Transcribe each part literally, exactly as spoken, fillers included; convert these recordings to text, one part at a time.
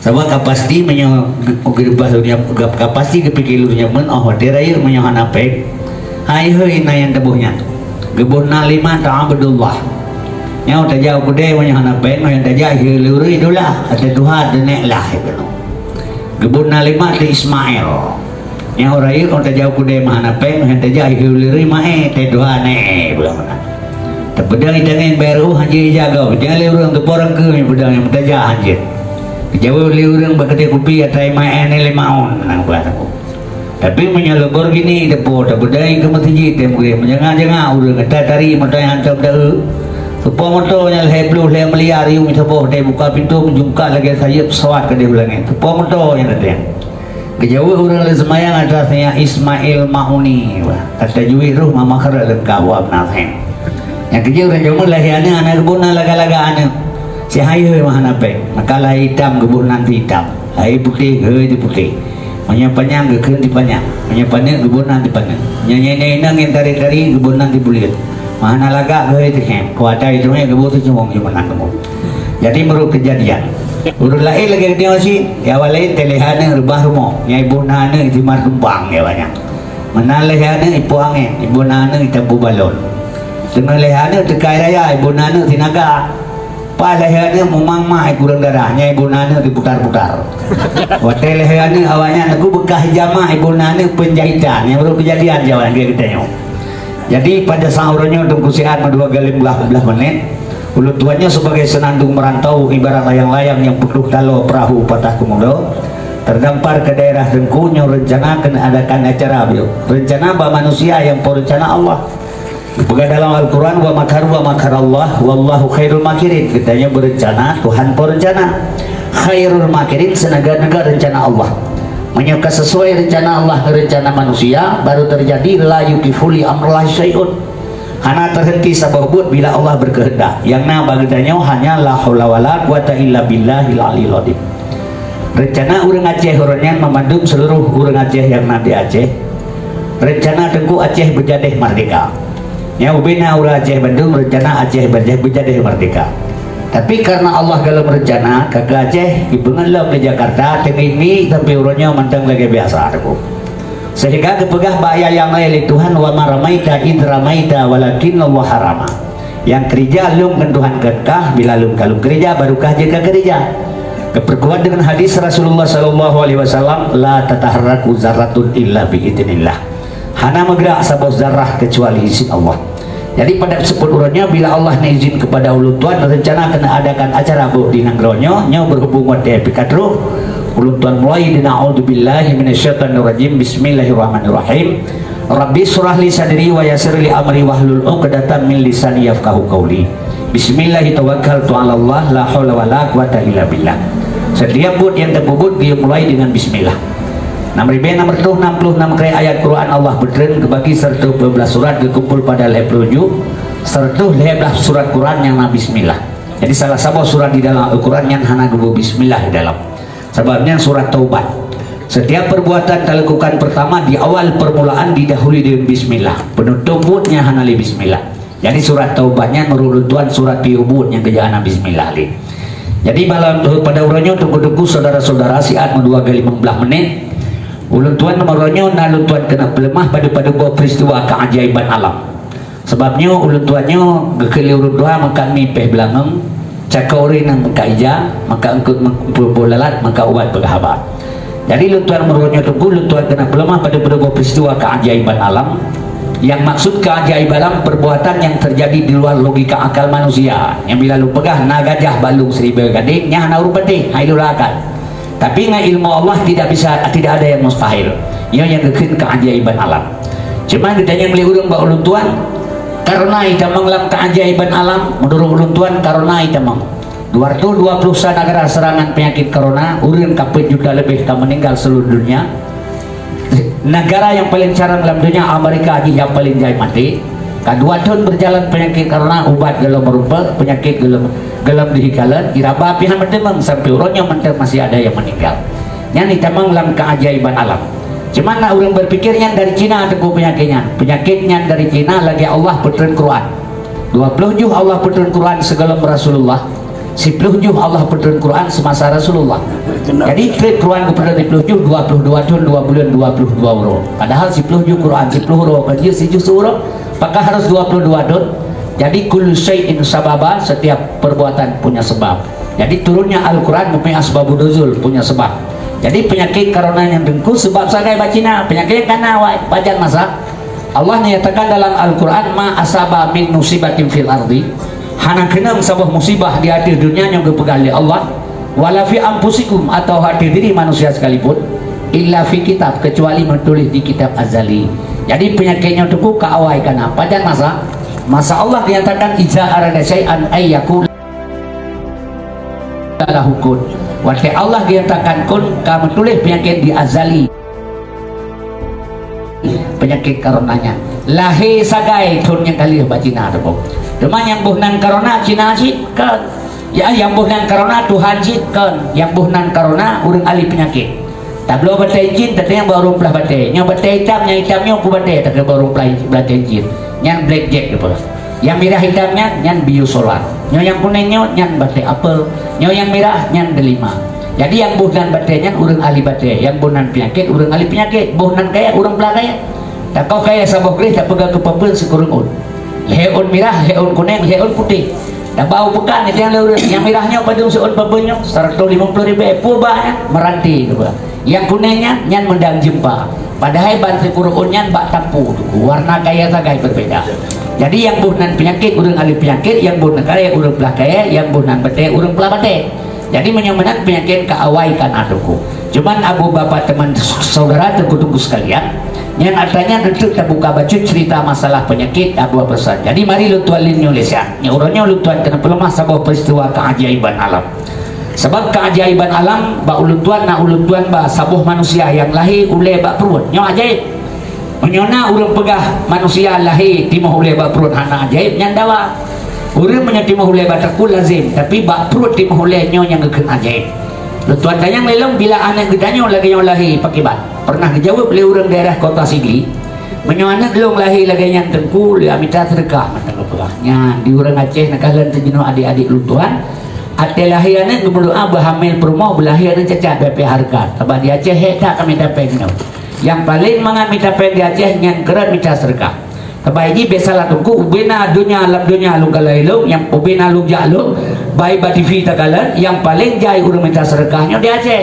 Sabab ka pasti meunyoe ge-, geubah lôn nyang, ka pasti geupike lôn nyang meu'ah watée rayeuk meunyoe hana péng. Hai heueh na nyang teuboh nyan. Geuboh nan lima ta Abdullah. Nyoe tajak u keudée meunyoe hana péng, nyang tajak lé ureuëng idola, ateueh tuha teunek lah. Geuboh nan lima teu Ismail. Nyang uroe rayeuk tajak u keudée meuhana péng, nyang tajak lé ureuëng maé teuh dua neh bulan. Tapeudong itangén baru hanjeuet ijaga, jangan lé ureuëng teuporang keu nyang peudong nyang tajak hanjeuet. Jaweueb lé ureuëng bak keudée kupi atra maé neh lima on nang bulan aku. Tapi meunyoe Lamborghini teupo, tapeudong keu meuseujid teuh meugreh, meujanga-janga ureuëng atra tari moto nyang hantom taeu. Teupo moto nyang lhée ploh lhée miliar yum saboh teuh buka pintoe meujungkat lagée sayeuep pesawat keudeh u langét. Teupo moto nyang teuh. Geujaweueb ureuëng lé seumayang atas nyan Ismail Mauni, wah, kata juwit roh mama kara lengkap wab naseng. Nyang keujeuet ureuëng jameun lahé aneuëk, aneuëk geuboh nan laga-laga aneuëk. Si hai heueh mah hana péng, maka lahé itam geuboh nan si itam, lahé putéh geuheueh si putéh. Meunyoe panyang geukheun si panyang, meunyoe paneuk geuboh nan si paneuk. Meunyoe inong nyang tari-tari geuboh nan si buleuen. Meuhana lagak geuheueh teuhém, kuasa itu geuboh teucumong simeunang teumong. Jadi meurok keujadian. Ureuëng laén lagée geutanyoe cit, ya awak laén teuh lhée aneuëk reubah rumoh, nyang iboh nan aneuëk itimar tumpang ya banyak. Meunan lhée aneuëk ipo angén, iboh nan aneuëk itampu balon. Teungoh lhée aneuëk teukai raya, iboh nan aneuëk sinaga. Pas lhée aneuëk mumang mak ikureueng darah, nyang iboh nan aneuëk diputar-putar. Watée lhée aneuëk awaknyan teungku beukah jamak iboh nan aneuëk peunjahitan, nyang meurok keujadian jawaban lagée geutanyoe. Jadi pada saat uroe nyoe teungku siat meudua galem belah belah menit. Ulôn tuan nyoe sebagai senandung merantau ibarat layang-layang nyang putôh taloe peurahô patah keumudo, terdampar ke daerah teungku nyoe rencana keuneuk adakan acara biôh. Rencana bak manusia nyang po rencana Allah. Geupeugah dalam Al-Quran, "Wa makaru wa makarallah, wallahu khairul makirin." Geutanyoe beurencana, Tuhan po rencana. Khairul makirin, seunaga-naga rencana Allah. Meunyoe ka sesuai rencana Allah ngon rencana manusia, baru terjadi la yukifu li amrillahi syai'un. Hana teuhenti saboh buet bila Allah beukeuheundak. Nyang na bak geutanyoe hanya la haula wala quwata illa billahil aliyil azim. Rencana ureuëng Aceh uroe nyan meumandum seuluruh ureuëng Aceh nyang na di Aceh. Rencana teungku Aceh beujadeh merdeka. Nyang ubena ureuëng Aceh bandum rencana Aceh beujadeh merdeka. Tapi karena Allah golom rencana, ka keu Aceh ibeungon lom di Jakarta, teungiek-ngiek sampoe uroe nyoe mantong lagée biasa teungku. Sehingga geupeugah bak ayat nyang laén lé Tuhan, "Wa ma ramaita id ramaita walakinnallaha rama." Nyang keurija lom ngon Tuhan kah, bila lom ka lom keurija, baru kah jeuet ka keurija. Geupeurkuat deungon hadis Rasulullah sallallahu alaihi wasallam, "La tataharraku zarratun illa bi idznillah." Hana meugrak saboh zarah keucuali izin Allah. Jadi pada seupôt uroe nyoe bila Allah neuizin keupada ulôn tuan rencana keuneuk adakan acara boh di nanggroe nyoe, nyoe beuhubung watée pih ka trok, ulôn tuan mulai deungon a'udzubillahi minasyaitonirrajim, bismillahirrahmanirrahim. Rabbi syrah li sadri wa yassir li amri wahlul 'uqdatam min lisani yafqahu qauli. Bismillahi tawakkaltu 'alallah la haula wala quwata illa billah. Setiap buet nyang tapeubuet geumulai deungon bismillah. Enam ribée enam ratus enam puluh enam kali ayat Quran Allah peutreun geubagi seratus dua belas surat geukumpol pada lhée ploh juh, seratus lhée belas surat Quran nyang na bismillah. Jadi salah saboh surat di dalam Al-Quran nyan hana geuboh bismillah di dalam. Sabab nyan surat taubat. Setiap perbuatan talakukan pertama di awal permulaan didahului dengan bismillah. Penutup buet nyan hana lé bismillah. Jadi surat taubat nyan meurok ulôn tuan surat piôh buet nyang keujana bismillah lé. Jadi malam pada uroe nyoe teungku-teungku saudara-saudara siat meudua kali lima belas menit. Ulôn tuan meurok nyoe na ulôn tuan keuneuk peuleumah pada-pada dua peristiwa keajaiban alam. Sabab nyoe ulôn tuan nyoe geukheun lé ureuëng tuha meukat mi péh beulangöng, cakau ri nang meukat ija, maka eungkôt meuboh lalat, maka ubat peugah haba. Jadi lôn tuan meurok nyoe teungku lôn tuan keuneuk peuleumah pada peudogoh peristiwa keajaiban alam. Yang maksud keajaiban alam perbuatan yang terjadi di luar logika akal manusia. Yang bila lôn peugah na gajah balung seribu gading, nyan hana ureuëng patéh, hai lula akal. Tapi ngon ilmu Allah tidak bisa, tidak ada yang mustahil. Nyoe nyang geukheun keajaiban alam. Cuma geutanyong lé ureuëng bak ulôn tuan, karena itamong lam keajaiban alam, menurut ulôn tuan karena itamong. Dua ratus dua puluh sa negara serangan penyakit corona, ureuëng ka peuet juta lebih ka meninggal seluruh dunia. Negara yang paling carang lam dunia Amerika jih yang paling jai mati. Ka dua thon berjalan penyakit corona, ubat golom meureumpok, penyakit golom golom dihikalon, iraba pih hana meuteumong sampai uroe nyoe mantong masih ada yang meninggal. Nyan itamong lam keajaiban alam. Cuma na ureuëng berpikir nyan dari Cina teungku penyakit nyan. Penyakit nyan dari Cina lagée Allah peutreun Quran. Dua ploh juh Allah peutreun Quran sigohlom Rasulullah. Siploh juh Allah peutrön Quran semasa Rasulullah. Jadi, trép Quran geupeutrön siploh juh, dua ploh dua thon, dua buleuen, dua ploh dua uroe. Padahal siploh juh Quran, siploh uroe, kan jeuet sijuh siuroe. Apakah harus dua ploh dua thon? Jadi, kullu syai'in sababa, setiap perbuatan punya sebab. Jadi, turunnya Al-Quran mempunyai asbabun nuzul, punya sebab. Jadi, penyakit corona nyang teungku sebab sagai bak Cina, penyakit nyang kana awai, pajan masa. Allah nyatakan dalam Al-Quran, "Ma asaba min musibatin fil ardi," hana keunong saboh musibah di ateueh dunia nyang geupeugah lé Allah, "wala fi anfusikum," atawa ateueh diri manusia sekalipun, "illa fi kitab," kecuali meutuléh di kitab azali. Jadi, penyakit nyoe teungku ka awai kana. Pajan masa? Masa Allah dinyatakan, "Iza arada syai'an ayyakul lahu kun." Watée Allah geuyatakan kun, ka meutuléh penyakit di azali. Penyakit corona nyan lahé sagai thon nyang ka lheueh bak Cina teupeu. Teuma nyang boh nan corona Cina cit kon. Ya, nyang boh nan corona Tuhan cit kon. Nyang boh nan corona ureuëng ahli penyakit. Tabloe batée jin, tateueng bak ureuëng plah batée. Nyoe batée itam, nyang itam nyoe peue batée, tateueng bak ureuëng plah, batée jin. Nyan blackjack geupeugah. Nyang mirah itam nyan, nyan biosolar. Nyoe nyang kunéng nyoe, nyan batée apel. Nyoe nyang mirah, nyan delima. Jadi nyang boh nan batée nyan ureuëng ahli batée, nyang boh nan peunyakét ureuëng ahli peunyakét, boh nan kayèe ureuëng plah kayèe. Takoh kayèe saboh gréh tapeugah keu papeuen sikureueng ôn. Lhèe ôn mirah, lhèe ôn kunéng, lhèe ôn putéh. Tabau peukan nyang lé ureuëng, nyang mirah nyoe padum siôn papeuen nyoe, seratus lima puluh ribèe, peue ba nyan, meuranté geuba. Nyang kunéng nyan, nyan meudang jeumpa. Padahai ban sikureueng ôn nyan bak tampu, warna kayèe sagai berbeda. Jadi nyang boh nan peunyakét ureuëng ahli peunyakét, nyang boh nan kayèe ureuëng plah kayèe, nyang boh nan batée ureuëng plah batée. Jadi meunyoe meunan peunyakét ka awai kana teungku. Cuman Abu Bapak teman saudara teungku-teungku sekalian, nyan atra nyan teuk tabuka bacut cerita masalah peunyakét Abu Abasa. Jadi mari lôn tuan lin nyoe lé siat. Nyoe uroe nyoe lôn tuan keuneuk peuleumah saboh peristiwa keajaiban alam. Sabab keajaiban alam bak ulôn tuan na ulôn tuan ba saboh manusia nyang lahé ulée bak pruet. Nyoe ajaéb. Meunyoe na ureuëng peugah manusia lahé timoh ulée bak pruet hana ajaéb, nyan dawa. Ureuëng meunyoe timoh ulée bak teungku lazem, tapi bak pruet timoh ulée nyoe nyang geukheun ajaéb. Lôn tuan tanyong lé lôn bila aneuëk geutanyoe lagée nyoe lahé pakiban? Pernah geujaweueb lé ureuëng daerah Kota Sigli, meunyoe aneuëk lôn lahé lagée nyan teungku, lé mita seudeukah mantong geupeugah. Nyan di ureuëng Aceh neukalon teujinoe adik-adik lôn tuan. Até lahé aneuëk geumeudoá beuhamé peurumoh, beulahé aneuëk cacat bèk payah hareukat. Sabab di Aceh hék that ka mita péng nyoe. Nyang paleng mangat mita péng di Aceh nyan keurot mita seudeukah. Sabab jih biasalah teungku, ubena donya lam donya lôn kalon ilong, nyang ubena lôn jak lôn, bai ba T V takalon, nyang paleng jai ureuëng mita seudeukah nyoe di Aceh.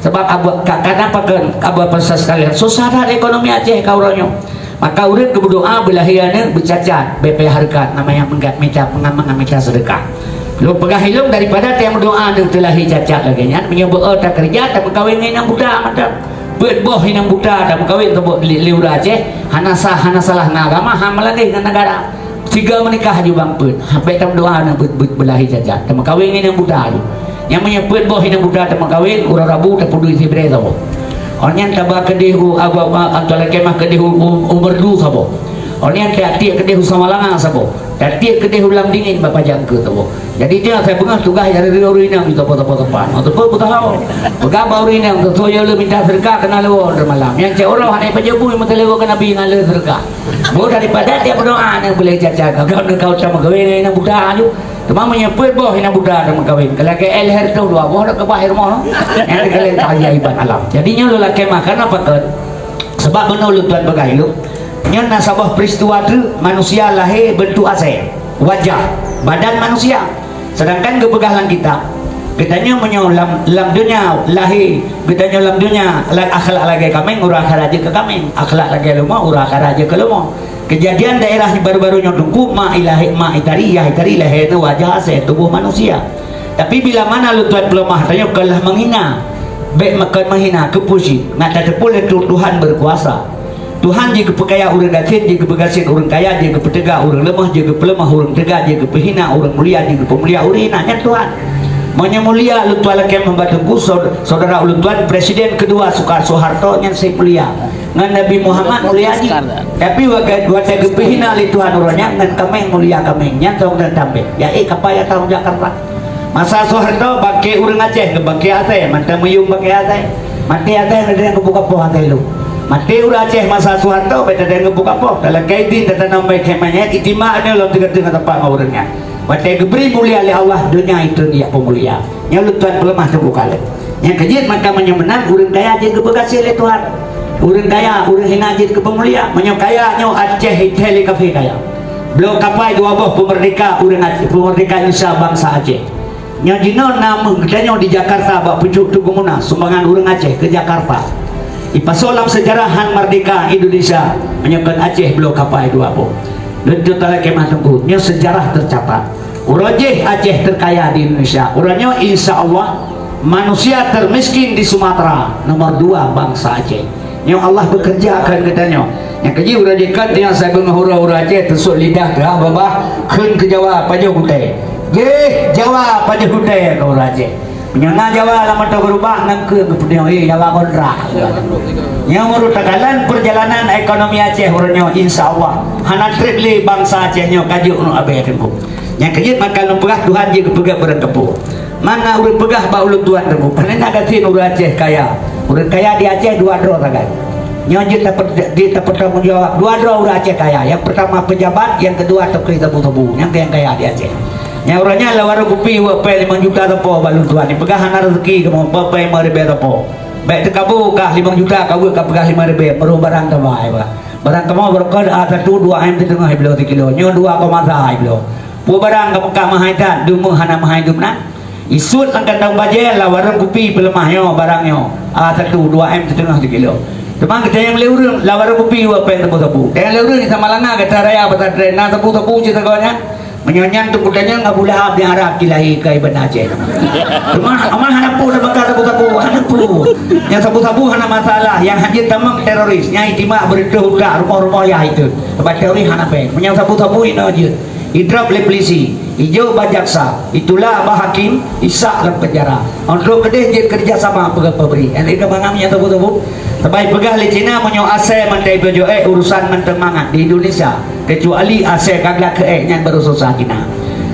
Sabab Abu, ka, kenapa ke, Abu Abasa sekalian, susah that ekonomi Aceh ka uroe nyoe. Maka ureuëng geumeudoá beulahé aneuëk beucacat, bèk payah hareukat, nama nyang meunggat mita, peungamangan mita seudeukah. Lôn peugah ilong daripada tiang meudoá aneuëk teulahé cacat lagée nyan, meunyoe beu-o takeureuja, tameukawen ngon inong buta mantong. Peuet boh inong buta tameukawen saboh lé, lé ureuëng Aceh, hana sah, hana salah, na agama, han meulangeh ngon negara. Siga meunikah aju bang peuet, ha, bèk tameudoá aneuëk beu-, beu-, beulahé cacat, tameukawen ngon inong buta aju. Nyang meunyoe peuet boh inong buta tameukawen, uroe Rabu tapeuduek sibrée saboh. Oh nyan taba keudeh u, a, a, a, Tuan Lakée Mah keudeh u, u, u Meurdu saboh. Oh nyan tiek-tiek keudeh u Samalanga saboh. Tatiek keudeh u Lam Dingin bak pajang keu saboh. Jadi dia saya beungah tugaih dari ureuëng inong itu apa-apa tempat. Untuk pun beutahau. Peugah bak ureuëng inong, "Tutoe yo le minta seudeukah keunan leuwoe malam. Nyang cek uroe hana pajoh bui meuteuleuwoe keu Nabi ngon le seudeukah." Boh daripada tiep meudoá aneuëk beulahé cacat, gagah ngon kau tameukawen ngon inong buta aju. Teuma meunyoe peuet boh inong buta tameukawen, keu lagée leher tu dua boh dak keubah ilmu. Nyang dikalian keajaiban alam. Jadi nyoe lôn lakée mah kana pakon. Sebab bunoe lôn tuan peugah ilong. Nyoe na saboh peristiwa treuk manusia lahé beuntuk asée, wajah, badan manusia. Sedangkan geupeugah lam kitab, geutanyoe meunyoe lam, lam donya lahé, geutanyoe lam donya la-, akhlak lagée kaméng, uroe akhirat jeuet keu kaméng, akhlak lagée leumo, uroe akhirat jeuet keu leumo. Keujadian daerah baru-baru nyoe teungku, ma ilahé, ma itari, yah itari lahé nyoe wajah asée tuboh manusia. Tapi bila mana lôn tuan peuleumah tanyoe keulah menghina, bék makon menghina, keupeue cit, ngat tateupeue lé Tu-, Tuhan berkuasa. Tuhan jeuet geupeukaya ureuëng gasien, jeuet geupeugasien ureuëng kaya, jeuet geupeuteuga ureuëng leumoh, jeuet geupeuleumah ureuëng teuga, jeuet geupeuhina ureuëng mulia, jeuet geupeumulia ureuëng hina. Nyan Tuhan. Meunyoe mulia lôn tuan lakée meubat teungku, saud-, saudara ulôn tuan, presiden kedua Soekarno, Soeharto nyan sép mulia. Ngon Nabi Muhammad mulia jih. Tapi watée, watée geupeuhina lé Tuhan uroe nyan ngon kaméng mulia kaméng. Nyan tong dan tambéh. Ya, eh, kapa ya tong Jakarta. Masa Soeharto bangké ureuëng Aceh ngon bangké asée, mantong meuyuem bangké asée. Maté asée ngon geubuka poh asée lom. Maté ureuëng Aceh masa Soeharto bék teudeungoe buka poh. Dalam kaidin tatanom bék khémah nyan, ijtima nyoe lom teuka-teuka teumpat ngon ureuëng nyan. Watée geubri mulia lé Allah, donya itu dia peumulia. Nyoe lôn tuan peuleumah teungku kalon. Nyang keujeuet maka meunyoe meunan ureuëng kaya jeuet geupeugaséh lé Tuhan. Ureuëng kaya, ureuëng hina jeuet keu peumulia. Meunyoe kaya nyoe Aceh ithée lé kafé kaya. Bloe kapai dua boh peumeurdeka ureuëng Aceh, peumeurdeka Indonesia bansa Aceh. Nyoe jinoe na meuh geutanyoe di Jakarta bak pucuk Tugu Monas sumbangan ureuëng Aceh keu Jakarta. Ipasoe lam seujarah han merdeka Indonesia meunyoe kon Aceh bloe kapai dua boh. Lôn tuan talakée mah teungku, nyoe seujarah teucatat. Uroe jih Aceh terkaya di Indonesia. Uroe nyoe insya Allah manusia termiskin di Sumatera nomor dua bansa Aceh. Nyoe Allah bekerja keu geutanyoe. Nyang keujih uroe jih kon tiang sabe ngon uroe-uroe Aceh teusok lidah keu babah kheun keu Jawa pajoh gutée. Jih Jawa pajoh gutée keu uroe Aceh. Meunyoe na Jawa lam mantong geurubah, nang keu geupeudong, eh, Jawa kontra. Nyang ureuëng takalon perjalanan ekonomi Aceh uroe nyoe, insya Allah hana treb lé bansa Aceh nyoe ka jeuet uneuk abée teungku. Nyang keujeuet maka lôn peugah Tuhan jeuet geupeugah barang keupeue. Mana ureuëng peugah bak ulôn tuan teungku, pane na gasien ureuëng Aceh kaya. Ureuëng kaya di Aceh dua droe sagai. Nyoe jeuet tapeu-, jeuet tapeutanggung jawab. Dua droe ureuëng Aceh kaya. Nyang peurtama pejabat, nyang keudua toke sabu-sabu. Nyang kaya-kaya di Aceh. Nyang uroe nyan lam warong kupi weuek péng limong juta teupô bak lôn tuan. Dipeugah hana rezeki kamoe, peuet péng limong ribée teupô. Bék teukabu kah limong juta ka weuek ka peugah limong ribée, meurôh barang taba, ai bah. Barang kamoe barokon A satu dua M siteungoh ibloe sikilo. Nyoe dua koma sa ibloe. Peue barang ka meukah meuhai that, deungoe hana meuhai dumnan. Isuet lam kantong bajée, lam warong kupi peuleumah nyoe barang nyoe. A satu dua M siteungoh sikilo. Teuma geutanyong lé ureuëng, lam warong kupi weuek péng sabu-sabu. Tanyong lé ureuëng di Samalanga gata raya pesantren, na sabu-sabu cit sagoe nyan. Meunyoe nyan teungku tanyong Abu Lahab nyang harab jilahé keu iban Aceh. Teuma, teuma hana peue tabaka sabu-sabu, hana peue. Nyang sabu-sabu hana masalah, nyang hanjeuet tamong teroris, nyang itimak beureutoh utak rumoh-rumoh yah itu. Sabab teroris hana péng. Meunyoe sabu-sabu inoe jeuet. Idrop lé polisi, ijok bak jaksa, itulak bak hakim, isak lam penjara. Untuk keudeh jeuet kerja sama peugah pabrik. Nyang lé keu mangang nyang sabu-sabu. Teuma ipeugah lé Cina meunyoe asai mandai beujoe urusan mantong mangat di Indonesia. Kecuali asai ka glak keu ék nyan baru susah Cina.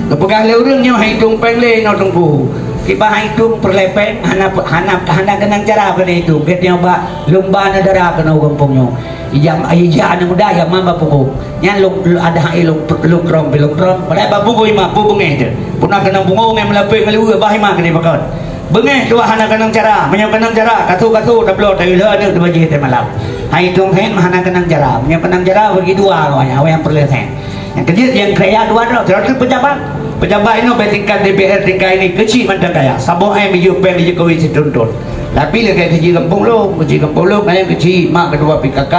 Geupeugah lé ureuëng nyoe hai tueng péng lé nyoe teungku. Kiban hai tueng peureulée péng hana, hana, hana keunong cara keuneuk hai tueng. Gét nyoe bak lumba neudara keunoe gampông nyoe. Ija, ija aneuk muda ija ma bak punggong. Nyan lôn, lôn ada hai lôn, lôn krong, lôn krong. Padahai bak punggong ima, pu beungéh teuh. Puna keunong punggong ngon meulapéh ngon liweue bah ima keuneuk pakon. Beungéh tuah hana keunong cara, meunyoe keunong cara, kasu-kasu tabloe teuh lheueh aneuk teubajée teuh malam. Hai tueng hén hana keunong cara, meunyoe keunong cara bagi dua awaknyan, awaknyan peureulée sén. Nyang keujeuet nyang kaya dua droe, sidroe teuk pejabat. Pejabat inoe bak tingkat D P R tingkat ini keuchik mantong kaya. Saboh M ijok péng di Jokowi situntot. Tapi lagée keuchik gampông lôn, keuchik gampông lôn, kayang keuchik mak ketua P K K.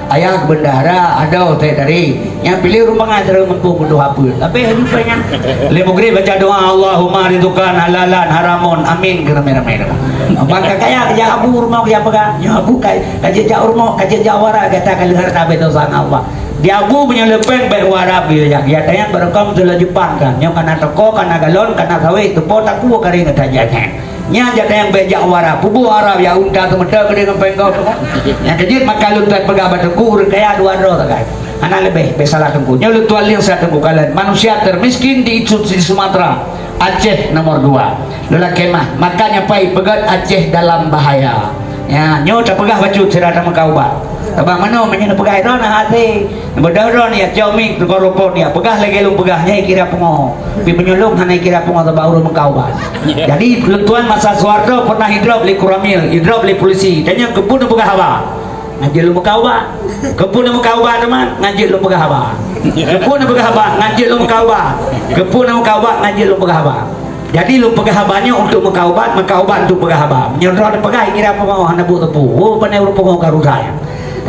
Ayah bendahara, adoe teh tari. Nyang piléh ureuëng bangai terus muphom budoh apeue. Tapi haju penyan. Lé mugrib baca doa, "Allahumma rizqan halalan haramun. Amin." Ke ramai-ramai dah. Bang ka kaya, kaya abu rumah kaya pegang. Nyoe abu kai, kaje jak rumah, kaje jak wara, kata kali harta bedosa ngon Allah. Di abu punya lepeng baik wara bila jak. Ya tayang baru kau tu laju pang kan. Nyoe kana toko, kana galon, kana sawit, tu po taku kari ngata jajan. Nya jatayang bék jak wara, pubuh Arab ya unta teumeuteu keudeh ngon péng gob. Nyang keujeuet maka lôn tuan peugah bak teungku ureuëng kaya dua droe sagai. Hana leubeh bék salah teungku. Nyoe lôn tuan lieng sa teungku kalon. Manusia termiskin di, di Sumatera, Aceh nomor dua. Lôn lakée mah, makanya pai peugét Aceh dalam bahaya. Ya, nyoe tapeugah bacut sira tameuka ubat. Sabab manoe meunyoe peugah droe na hase. Beudôh droe ni ya cok mic teuka rupot ya peugah lagée lôn peugah nyai kira pungo. Pi meunyoe lôn hana kira pungo sabab ureuëng meuka ubat. Jadi lôn tuan masa Soeharto pernah idrop lé Koramil, idrop lé polisi. Tanya keupeue neupeugah haba? Ngan jeuet lôn meuka ubat. Keupeue neumeuka ubat teuma? Ngan jeuet lôn peugah haba. Keupeue neupeugah haba? Ngan jeuet lôn meuka ubat. Keupeue neumeuka ubat? Ngan jeuet lôn peugah haba. Jadi lôn peugah haba nyoe untuk meuka ubat, meuka ubat untuk peugah haba. Meunyoe droe neupeugah kira pungo hana buet teupeu. Oh, pandai ureuëng pungo ka rusa ya.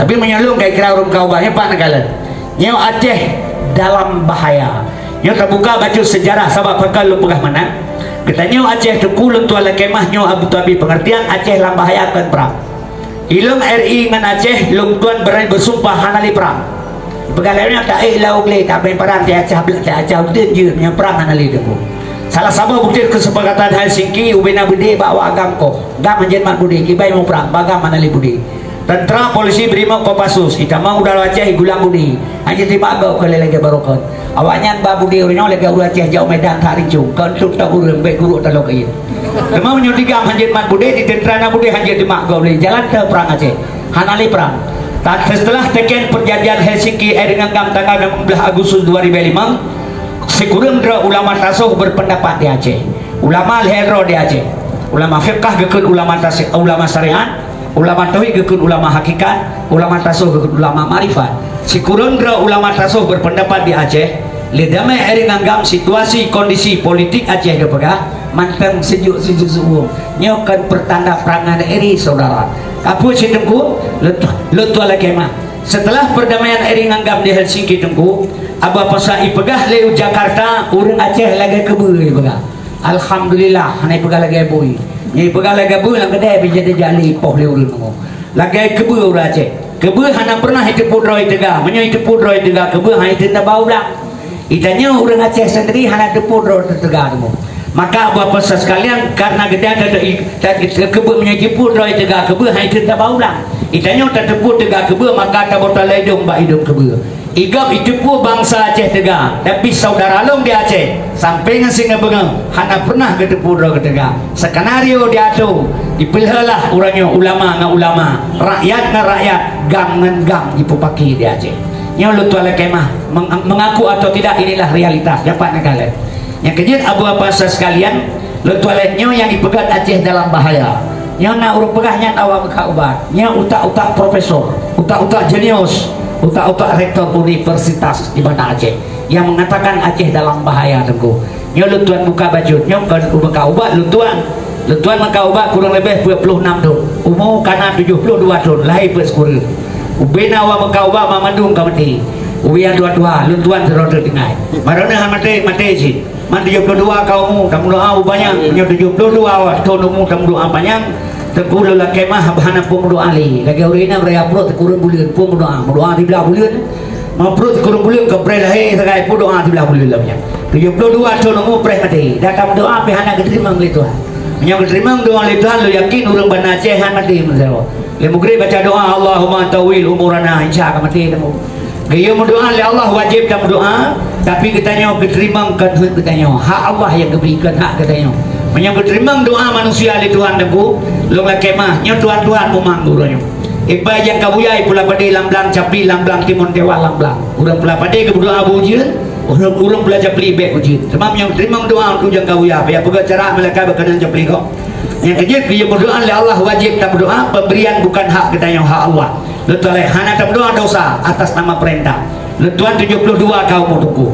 Tapi meunyoe lôn ka kira ureuëng meuka ubat nyoe pat neukalon. Nyoe Aceh dalam bahaya. Nyoe tabuka bacut sejarah sabab pakon lôn peugah meunan. Geutanyoe Aceh teungku lôn tuan lakée mah nyoe Abu Tabi pengertian Aceh lam bahaya kon prang. Ilong R I ngon Aceh lôn tuan berani bersumpah hana lé prang. Peugah lagée nyoe taék lam u glé tabée prang tiacah blek tiacah udeb jeuet nyoe prang hana lé teungku. Salah saboh bukti kesepakatan Helsinki ubena beudé bak awak GAM koh. GAM hanjeuet mat beudé kibai meu prang bak GAM hana lé beudé. Tentara, polisi, brimob, Kopassus, itamong u dalam Aceh igulang budi. Hana jitimak gob keu lagée barokon. Awaknyan ba budi uroe nyoe lagée ureuëng Aceh jak u Medan that rincong, kon trok tôb ureuëng bék gurok taloe kayée. Teuma meunyoe di GAM hanjeuet mat budi, di tentara na budi hanjeuet timak gob lé jalan teuh prang Aceh. Hana lé prang. Setelah teken perjanjian Helsinki eh dengan GAM tanggal enam belas Agustus dua ribu lima, Sikureueng droe ulama tasawuf berpendapat di Aceh. Ulama lhèe droe di Aceh. Ulama fiqah geukheun ulama tasi-, ulama syariat, ulama tauhid geukheun ulama hakikat, ulama tasawuf geukheun ulama makrifat. Sikureueng droe ulama tasawuf berpendapat di Aceh, lé damé Eri Nganggam situasi kondisi politik Aceh geupeugah mantong sejuk-sejuk su'um. Nyoe kon pertanda perangai Eri, saudara. Kapeue cit Teungku? Lôn tu-, lôn tuan lakèe mah. Setelah perdamaian Eri Nganggam di Helsinki Teungku, Abu Abbas Syaikh ipeugah lé u Jakarta, ureueng Aceh lagèe keubeue ipeugah. Alhamdulillah, hana ipeugah lagèe bui. Nyang ipeugah lagèe bui lam keudè bijèh dijak lé ipoh lé ureueng Teungku. Lagèe keubeue ureueng Aceh. Keubeue hana pernah iteupeue droe iteuga. Meunyoe iteupeue droe iteuga keubeue, hana iteupeue bau blang. Itanyoe ureueng Aceh sendiri hana teupeue droe teuga Teungku. Maka Abu Abbas sekalian, karena geutanyoe ta-, ta-, keubeue meunyoe jipeu droe teuga keubeue, hai teuga bau blang. Itanyoe tateupeue teuga keubeue, maka tabôh taloe idông bak idông keubeue. Igob iteupeue bansa Aceh teuga, tapi saudara lôn di Aceh, sampoe ngon singoh beungoh, hana pernah geuteupeue droe teuga. Skenario diatur, dipeulheulah uroe nyoe ulama ngon ulama, rakyat ngon rakyat, gang ngon gang jipeupaki di Aceh. Nyoe lôn tuan lakèe mah, meng-, mengaku atau tidak, inilah realitas. Dapat neugah lé. Nyang keujeuet Abu Abbas sekalian, lôn tuan lé nyoe nyang ipeugah Aceh dalam bahaya. Nyoe na ureueng peugah nyan awak meukat ubat. Nyoe utak-utak profesor, utak-utak jenius, utak-utak rektor universitas di Banda Aceh yang mengatakan Aceh dalam bahaya Teungku. Nyoe lôn tuan buka bacut, nyoe kon meukat ubat lôn tuan. Lôn tuan meukat ubat kurang leubeh peuet ploh nam thon. Umu kana tujoh ploh dua thon, lahé peuet sikureueng. Ubena awak meukat ubat mamandum ka maté. Ubena tuha-tuha, lôn tuan sidroe teuk tinggai. Maroneuk han maté, maté cit. Man tujoh ploh dua ka umu, tameudoa ubak nyan. Meunyoe tujoh ploh dua thon umu tameudoa panyang, Teungku lôn lakèe mah hana peue meudoa lé. Lagèe ureueng inong raya pruet sikureueng buleuen, peue meudoa. Meudoa siblah buleuen. Meunyoe pruet sikureueng buleuen ka preh lahé sagai, peue doa siblah buleuen lom nyan. Tujoh ploh dua thon umu preh maté. Dak tameudoa pih hana geuteurimong lé Tuhan. Meunyoe geuteurimong doa lé Tuhan, lôn yakin ureueng Banda Aceh han maté meusaboh. Lé meugreb baca doa, "Allahumma tawil umurana," insya ka maté Teungku. Geuyue meudoa lé Allah wajéb tameudoa, tapi geutanyoe geuteurimong kon hak geutanyoe, hak Allah nyang geubri kon hak geutanyoe. Meunyoe geuteurimong doa manusia lé Tuhan Teungku, lôn lakèe mah, nyoe tuan-tuan mumang uroe nyoe. Iba nyang ka buya i Pulo Padé lam blang, Capli lam blang, Timun Dewa lam blang. Ureueng Pulo Padé geumeudoa bak ujeuen, ureueng, ureueng Pulo Capli bèk ujeuen. Teuma meunyoe geuteurimong doa untuk nyang ka buya, payah peugah cara malaikat bak keunan Capli kok. Nyang keujeuet geuyue meudoa lé Allah wajéb tameudoa, pemberian bukan hak geutanyoe, hak Allah. Lôn tuan lé hana tameudoa dosa atas nama perintah. Lôn tuan tujoh ploh dua ka umu Teungku.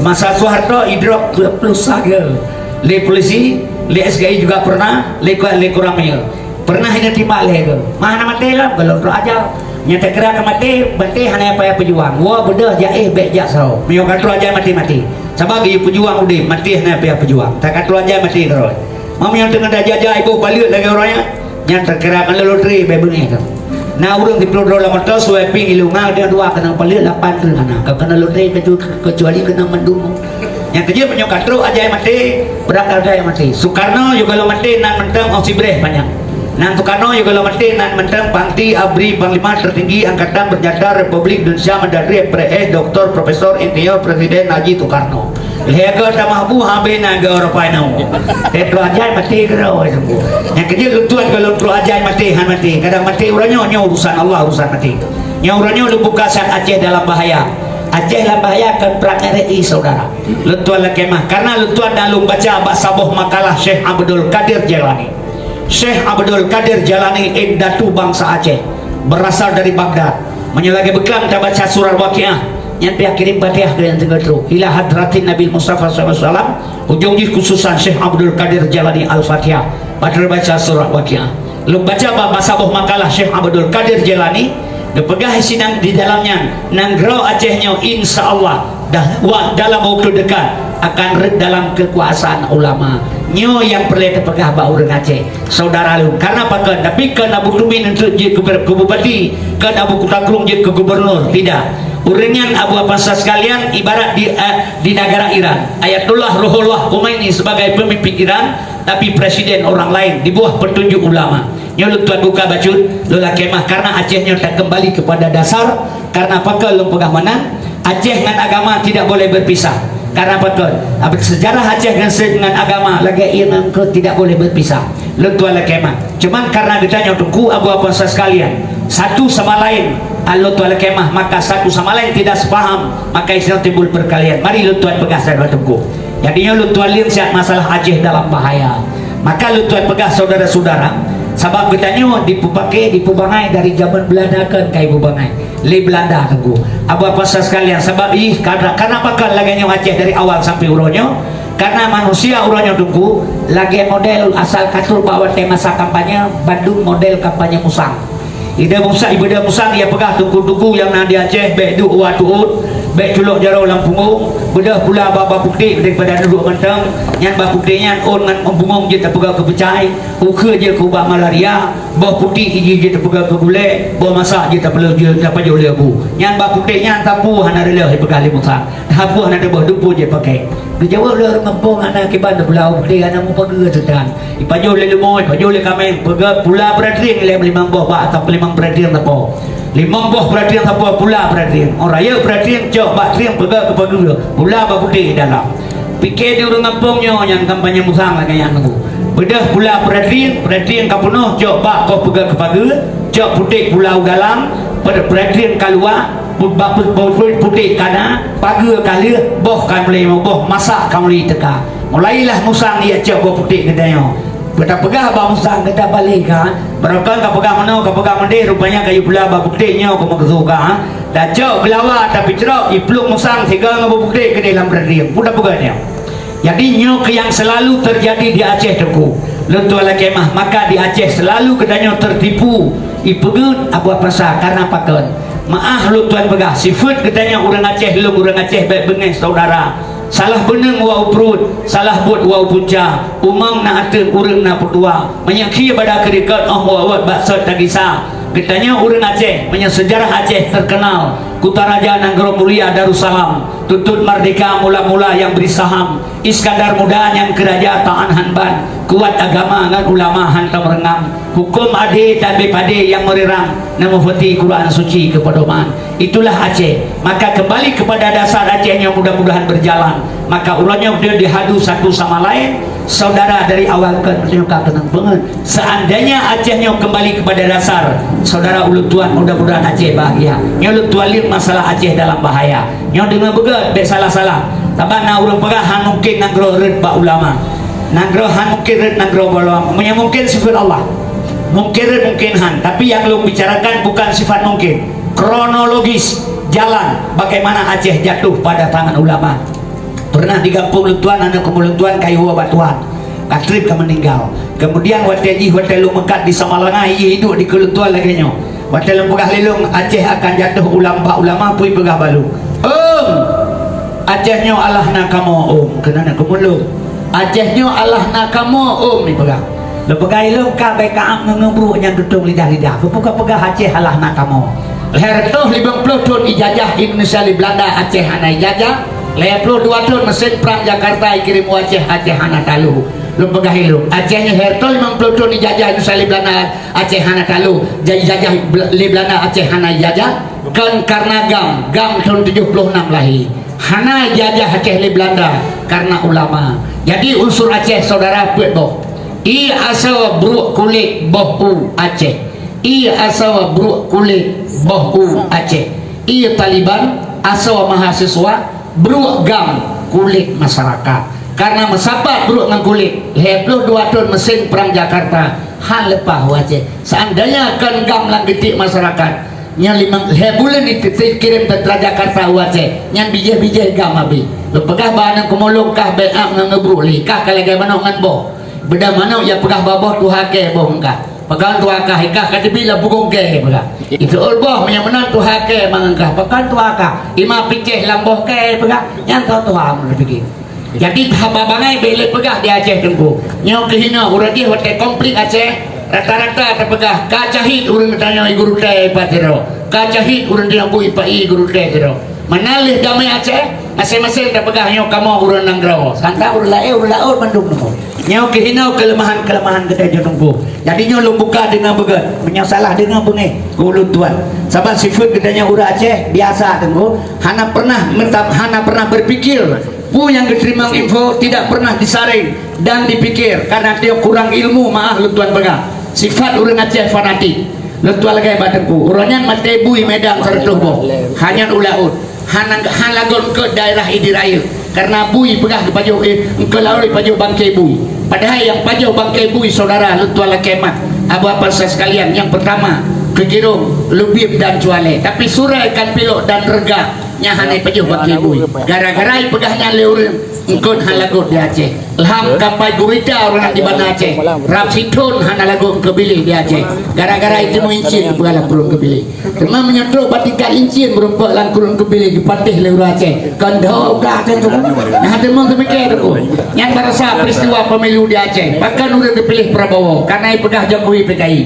Masa Soeharto idrop dua ploh satu lé polisi, lé S K I juga pernah, lé ku-, lé Koramil. Pernah ingat timbak lé ke? Mah hana maté lom, golom trok ajal. Nyang takira ka maté, maté hana payah peujuang. Woe beudôh jak éh bèk jak saho. Meunyoe ka trok ajal maté-maté. Sabab geuyue peujuang udép, maté hana payah peujuang. Ka trok ajal maté keudroe. Meunyoe teungoh tajak-jak iboh paleuet lagèe uroe nyan, nyan takira keuneuk lotre bèk beungéh ka. Na ureueng siploh droe lam moto, suwèping ilunga, dua keuneuk paleuet, lapan treuk hana. Ka keuneuk lotre kecu-, kecuali keuneuk mandum. Nyang keujeuet meunyoe ka trok ajai maté, beudak ajai maté. Soekarno juga lom maté nan mantong óh sibreh panyang. Nan Soekarno juga lom maté nan mantong Panti Abri Panglima Tertinggi Angkatan Bersenjata Republik Indonesia Mandatory P R S Doktor Profesor Insinyur Presiden Haji Soekarno. Lhèe goe tamah bu habéh na goe Eropa nyoe. Lhèe trok ajai maté keudroe sunggoh. Nyang keujeuet lôn tuan goh lom trok ajai maté han maté. Kadang maté uroe nyoe, nyoe urusan Allah, urusan maté. Nyoe uroe nyoe lôn buka sat Aceh dalam bahaya. Aceh lam bahaya kon prang R I, saudara. Lôn tuan lakèe mah, karena lôn tuan na lôn baca bak saboh makalah Syekh Abdul Qadir Jailani. Syekh Abdul Qadir Jailani indatu bansa Aceh, berasal dari Baghdad. Meunyoe lagèe beuklam tabaca surat Waqiah, nyan pih kirém Fatihah keu nyang teungoh trok. Ila hadratin Nabi Mustafa sallallahu alaihi wasallam, ujong jih khususan Syekh Abdul Qadir Jailani Al-Fatihah. Padahai baca surat Waqiah. Lôn baca bak saboh makalah Syekh Abdul Qadir Jailani, geupeugah sinan di dalam nyan, nanggroe Aceh nyoe insya Allah dah wa-, dalam waktu dekat akan rhët dalam kekuasaan ulama. Nyoe nyang peureulèe teupeugah bak ureueng Aceh, saudara lôn. Karena pakon? Tapi kon Abu Tumin untuk jeuet keu ber-, keu bupati, kon Abu Kuta Krueng jeuet keu gubernur, tidak. Ureueng nyan Abu Abbas sekalian ibarat di, eh, di negara Iran. Ayatullah Ruhollah Khomeini sebagai pemimpin Iran, tapi presiden orang lain di bawah petunjuk ulama. Nyoe lôn tuan buka bacut, lôn lakèe mah, karena Aceh nyoe takeumbali kepada dasar, karena pakon lôn peugah meunan, Aceh ngon agama tidak boleh berpisah. Karena pakon? Sejarah Aceh ngon se-, ngon agama lagèe ié ngon keuet tidak boleh berpisah. Lôn tuan lakèe mah. Cuman karena geutanyoe teungku Abu Abbas sekalian, Satu sama lain, kalau tuan lakée meu'ah, maka satu sama lain tidak sepaham, maka di sinan timbul perkelahian. Mari lôn tuan peugah sahabat Teungku. Jadi nyoe lôn tuan lin siat masalah Aceh dalam bahaya. Maka lôn tuan peugah saudara-saudara, sabab geutanyoe dipeupaké, dipeubangai dari zaman Belanda kan ka ipeubangai lé Belanda Teungku. Abu apa sekalian, sabab ih karena, karena pakon lagée nyoe Aceh dari awal sampai uroe nyoe, karena manusia uroe nyoe Teungku lagée model asal katur bak watée masa kampanye, bandum model kampanye musang. Ida musang, ibeuda musang ia peugah tuku-tuku nyang na di Aceh, bék duek wa tuôt, bék culok jaroe lam punggong, beudôh pula ba, ba putéh daripada duek mantong, nyan ba putéh nyan ôn ngon bungong jeuet tapeugah keu peucai, ukeue jeuet keu ubat malaria, boh putéh iji jeuet tapeugah keu gulée, boh masak jeuet tapeuleuh jeuet tapajoh lé bu. Nyan ba putéh nyan sapeue hana reuloh ipeugah lé musang, sapeue hana teuboh dupeue jeuet pakai. Geujaweueb lé ureuëng gampông hana kiban teupeula u putéh hana mupeugah teutan. Ipajoh lé leumo, ipajoh lé kaméng, peugah pula beuradrieng lé limong boh bak atau limong beuradrieng sapo. Limong boh beuradrieng sapo pula beuradrieng. Orang rayeuk beuradrieng cok bak trieng peugah keu pageue, pula bak putéh dalam. Pike di ureuëng gampông nyoe nyang kampanye musang lagée nyan nunggu. Beudôh pula beuradrieng, beuradrieng ka peunoh cok bak koh peugah keu pageue, cok putéh pula u dalam, beuradrieng ka luwa, pu-, bak pu-, pu-, putéh kana, pageue ka lheueh, boh ka mulai boh, masak ka mulai teuka. Mulailah musang ia cok boh putéh geutanyoe. Beutapeugah bak musang geuta balek ka, barokon ka peugah meunoe, ka peugah meudeh, rupanya kayu pula bak putéh nyoe keu meukeusut ka. Tacok geulawa, tapicrok, iplueng musang sigoe ngon bak putéh keudeh lam beuradrieng. Peue tapeugah nyoe? Jadi nyoe keuh nyang selalu terjadi di Aceh Teungku. Lôn tuan lakée meu'ah, maka di Aceh selalu geutanyoe tertipu, ipeugeuet abu pasal karena pakon. Meu'ah lôn tuan peugah, sifeuet geutanyoe ureuëng Aceh, lôn ureuëng Aceh bék beungéh saudara. Salah beuneueng wau pruet, salah buet wau punca, umong na ateueh ureuëng na peutua. Meunyoe khie bada keurikot óh wawot bak sot tagisa. Geutanyoe ureuëng Aceh, meunyoe seujarah Aceh terkenal, Kutaraja Nanggroe Mulia Darussalam, Tutut Merdeka mula-mula nyang bri saham, Iskandar Muda nyang keu raja Ta'an Hanban, kuat agama ngon ulama hantom reungam, huköm adé tabé padé nyang meurirang, na meufeuti Quran Suci keu pedoman. Itulah Aceh. Maka kembali kepada dasar Aceh nyoe mudah-mudahan berjalan. Maka uroe nyoe dihadu satu sama lain, saudara dari awal kon nyoe ka keunong banget. Seandainya Aceh nyoe kembali kepada dasar, saudara ulôn tuan mudah-mudahan Aceh bahagia. Nyoe ulôn tuan lihat masalah Aceh dalam bahaya. Nyoe deungoe beugét, bék salah-salah. Sabab na ureuëng peugah han mungkin nanggroe rhot bak ulama. Nanggroe han mungkin rhot nanggroe bak ulama. Meunyoe mungkin sifat Allah. Mungkin rhot mungkin han. Tapi yang ulôn bicarakan bukan sifat mungkin. Kronologis jalan bagaimana Aceh jatuh pada tangan ulama. Pernah di gampông lôn tuan, aneuk keumu lôn tuan ka iwoe bak tuan. Ka trép ka meuninggal. Kemudian watée jih watée lôn meukat di Samalanga, jih iduek di keu lôn tuan lagée nyoe. Watée lôn peugah lé lôn, Aceh akan jatuh ulam bak ulama, pui peugah bak lôn, "Ôm! Aceh nyoe alah na kamoe, ôm," keunan keumu lôn. "Aceh nyoe alah na kamoe, ôm," ipeugah. Lôn peugah ilôn ka bék ka am ngon ngeubruek nyang tutong lidah-lidah. Peue ka peugah Aceh alah na kamoe. Lhée reutôh limong ploh thon ijajah Indonesia lé Belanda, Aceh hana ijajah. Lhée ploh dua thon meusén prang Jakarta ikirém u Aceh, Aceh hana talo. Lôn peugah ilôn, Aceh nyoe lhée reutôh limong ploh thon ijajah Indonesia lé Belanda, Aceh hana talo. Jadi ijajah Bel-, lé Belanda Aceh hana ijajah, kon karena GAM, GAM thon tujoh ploh nam lahé. Hana ijajah Aceh lé Belanda karena ulama. Jadi unsur Aceh saudara peuet boh. Ie asoe bruek kulét boh u Aceh. Ie asoe bruek kulét boh u Aceh. Ie Taliban asoe mahasiswa bruek GAM kulét masyarakat. Karena meusapat bruek ngon kulét, lhée ploh dua thon meusén prang Jakarta han leupah u Aceh. Seandainya kon GAM lam geutik masyarakat, nyan limong lhée buleuen di-, di-, kirém teuntara Jakarta u Aceh, nyan bijéh-bijéh GAM abéh. Lôn peugah bak aneuk keumu lôn kah bék am ngon ngeubruek lé, kah ka lagée manok ngon boh. Beudah manok ya peugah bak boh tuha kée boh meungkah. Pakon tuha kah, ikah ka teubiet lam pugong kée peugah. Iteuôt boh meunyoe meunan tuha kée mangat kah. Pakon tuha kah, ima picéh lam boh kée peugah. Nyan soe tuha meunurot pike. Jadi haba bangai bék lé peugah di Aceh Teungku. Nyoe keuh inoe uroe jih watée konflik Aceh, rata-rata tapeugah ka cahit ureuëng tanyoe i gurutée ipat sidroe. Ka cahit ureuëng tanyoe bu ipat i gurutée sidroe. Meunan lheueh damé Aceh, maséng-maséng tapeugah nyoe kamoe ureuëng nanggroe. Santang ureuëng laén, ureuëng laôt mandum nyoe. Nyoe keuh inoe keuleumahan-keuleumahan geutanyoe Teungku. Jadi nyoe lôn buka deungon beugét, meunyoe salah deungon beungéh keu ulôn tuan. Sabab sifeuet geutanyoe ureuëng Aceh biasa Teungku, hana pernah meuta-, hana pernah berpikir. Peue nyang geuteurimong info tidak pernah disaring dan dipikir, karena dia kurang ilmu, meu'ah lôn tuan peugah. Sifat ureuëng Aceh fanatik. Lôn tuan lagèe bak teungku, uroe nyan maté bui Medan seratus boh. Hanyot u laôt. Hana, hana lagot keu daerah Idi Raya. Karena bui peugah geupajoh, eh, engkeu laôt ipajoh bangke bui. Padahai nyang pajoh bangke bui, saudara, lôn tuan lakèe mah, Abu Apas sekalian, nyang pertama, Keugiroeng, Lubieb dan Cualé. Tapi Surée, Kanpilok dan Reugah, nyan hana ipajoh bangke bui. Gara-gara ipeugah nyan lé ureueng, eungkôt hana lagot di Aceh. Lham kapai gurita ureueng di Banda Aceh. Rab sithon hana lagot keu biléh di Aceh. Gara-gara iteumèe incien peugah lam krueng keu biléh. Teuma meunyoe trok bak tingkat incien meurumpok lam krueng keu biléh geupatéh lé ureueng Aceh. Kon dhoe ka keu tu. Nah, teuma teumike tu. Nyan barasa peristiwa pemilu di Aceh. Pakon ureueng geupiléh Prabowo? Karena ipeugah Jokowi P K I.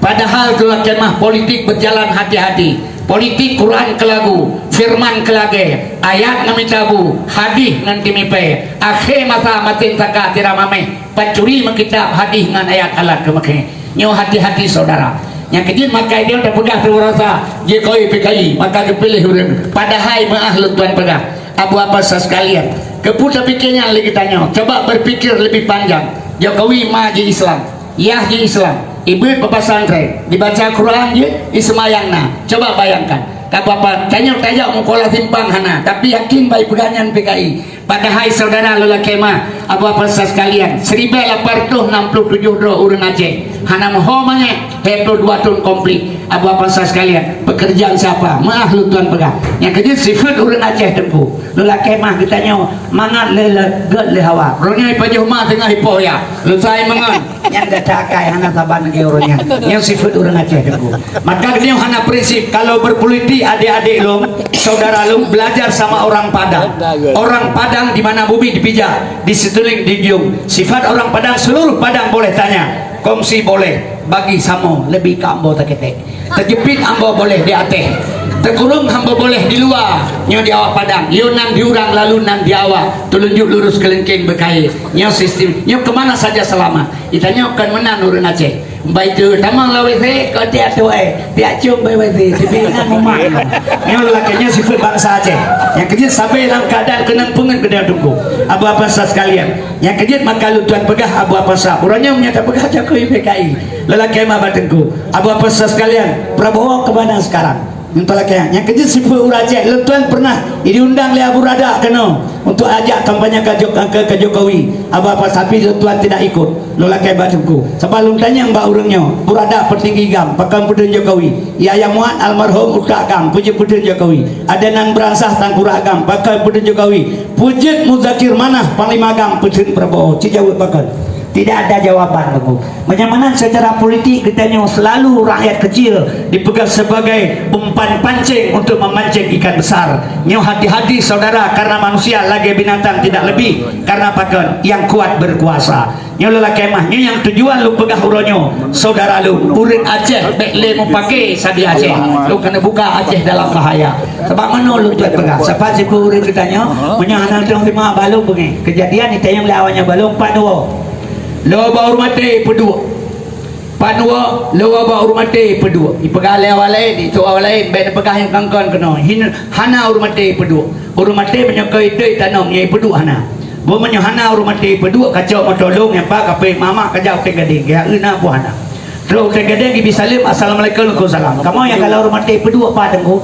Padahal tu lakèe mah politik berjalan hati-hati. Politik Quran keu lagu, firman keu lagèe, ayat ngon mita bu, hadih ngon timipèe. Akhé masa masen saka sira mamèh, pancuri meukitab hadih ngon ayat alat keu meukhé. Nyoe hati-hati saudara. Nyang keujeuet maka nyoe tapeugah teuh rasa Jokowi P K I, maka geupiléh ureueng. Padahai meuah lôn tuan peugah, Abu Apas sekalian, keupeue tapike nyan lé geutanyoe? Coba berpikir lebih panjang. Jokowi ma jih Islam, yah jih Islam, ibeuet bak pesantren, dibaca Quran jih, iseumayang na. Coba bayangkan, ka Abu Apas, tanyoe tajak meukola simpang hana, tapi yakin bak ipeugah nyan P K I. Padahai saudara lôn lakèe mah, Abu Apas sekalian, siribèe lapan reutôh nam ploh tujoh droe ureueng Aceh hana meuho manyét, lhèe ploh dua thon konflik. Abu Apas sekalian, pekerjaan siapa? Meuah lôn tuan peugah. Nyang keujeuet sifeuet ureueng Aceh teungku. Lôn lakèe mah geutanyoe mangat lé, lé gèt lé hawa. Droeneuh ipajoh ma teungoh ipoh ya. Lôn sai meungon. Nyan gata akai hana saban lagèe ureueng nyan. Nyan sifeuet ureueng Aceh teungku. Maka geutanyoe hana prinsip. Kalau berpolitik adik-adik lôn, saudara lôn, belajar sama orang Padang. Orang Padang di mana bumi dipijak, di situling dijunjung. Sifat orang Padang, seluruh Padang boleh tanya. Kongsi boleh, bagi sama, lebih ka ambo taketek. Teujeupit ambo boleh di ateh. Teukurong ambo boleh di luwa. Nyoe di awak Padang. Yo nan di urang lalu nan di awak. Teulunjuk lurus keulengkeng beukayée. Nyoe sistem. Nyoe kemana saja selamat. Itanyoe kon meunan ureueng Aceh. Bai tu tamong lam W C, kau tiap tuai, tiap cium bai W C, sibi ngan mumat. Nyoe lakèe nyoe sifeuet bansa Aceh. Nyang keujeuet sabe lam keuadaan keunong peungeut keu teungku. Abu Apas sekalian. Nyang keujeuet maka lôn tuan peugah Abu Apas. Uroe nyoe meunyoe tapeugah Jokowi P K I. Lôn lakèe mah bak teungku. Abu Apas sekalian, Prabowo ke mana sekarang? Nyang talakèe, nyang keujeuet sifeuet ureueng Aceh, lôn tuan pernah diundang lé Abu Rada keunoe untuk ajak kampanye ka Jok-, ka, ka Jokowi. Abu Apas, tapi lôn tuan tidak ikut. Lôn lakèe bak teungku. Sabab lôn tanyong bak ureueng nyoe, Abu Rada peutinggi GAM, pakon peutheun Jokowi. Yahya Muat almarhum utak GAM, peue jeuet peutheun Jokowi. Adnan Beransah tangkurak GAM, pakon peutheun Jokowi. Peue jeuet Muzakir Manaf panglima GAM, peutheun Prabowo. Ci jaweueb pakon? Tidak ada jawaban, teungku. Meunyoe meunan secara politik geutanyoe selalu rakyat kecil dipeugah sebagai umpan pancing untuk memancing ikan besar. Nyoe hati-hati saudara, karena manusia lagèe binatang tidak lebih, karena pakon? Yang kuat berkuasa. Nyoe lôn lakèe mah, nyoe nyang tujuan lôn peugah uroe nyoe, saudara lôn, ureueng Aceh bèk lé mupake sabe Aceh. Lôn keuneuk buka Aceh dalam bahaya. Sabab meunoe lôn tuan peugah, sabab sifeuet ureueng geutanyoe, meunyoe hana teurimong bak lôn beungèh. Keujadian itanyong lé awak nyan bak lôn, pat neuwoe. Lôn bak ureueng maté peuduek. Pat neuwoe, lôn bak ureueng maté peuduek. Ipeugah lé awak laén, itu awak laén, bèk neupeugah nyang kon-kon keunoe. Hin, hana ureueng maté peuduek. Ureueng maté meunyoe keu ideh tanom, nyang ipeuduek hana. Buet meunyoe hana ureueng maté peuduek, kacok moto lôn nyang pat kape mamak kajak u Teugadeng, geuyue na pun hana. Trok u Teugadeng, ibi saleuem, "Assalamualaikum." "Waalaikumsalam." Kamoe nyang kalau ureueng maté peuduek pat, teungku?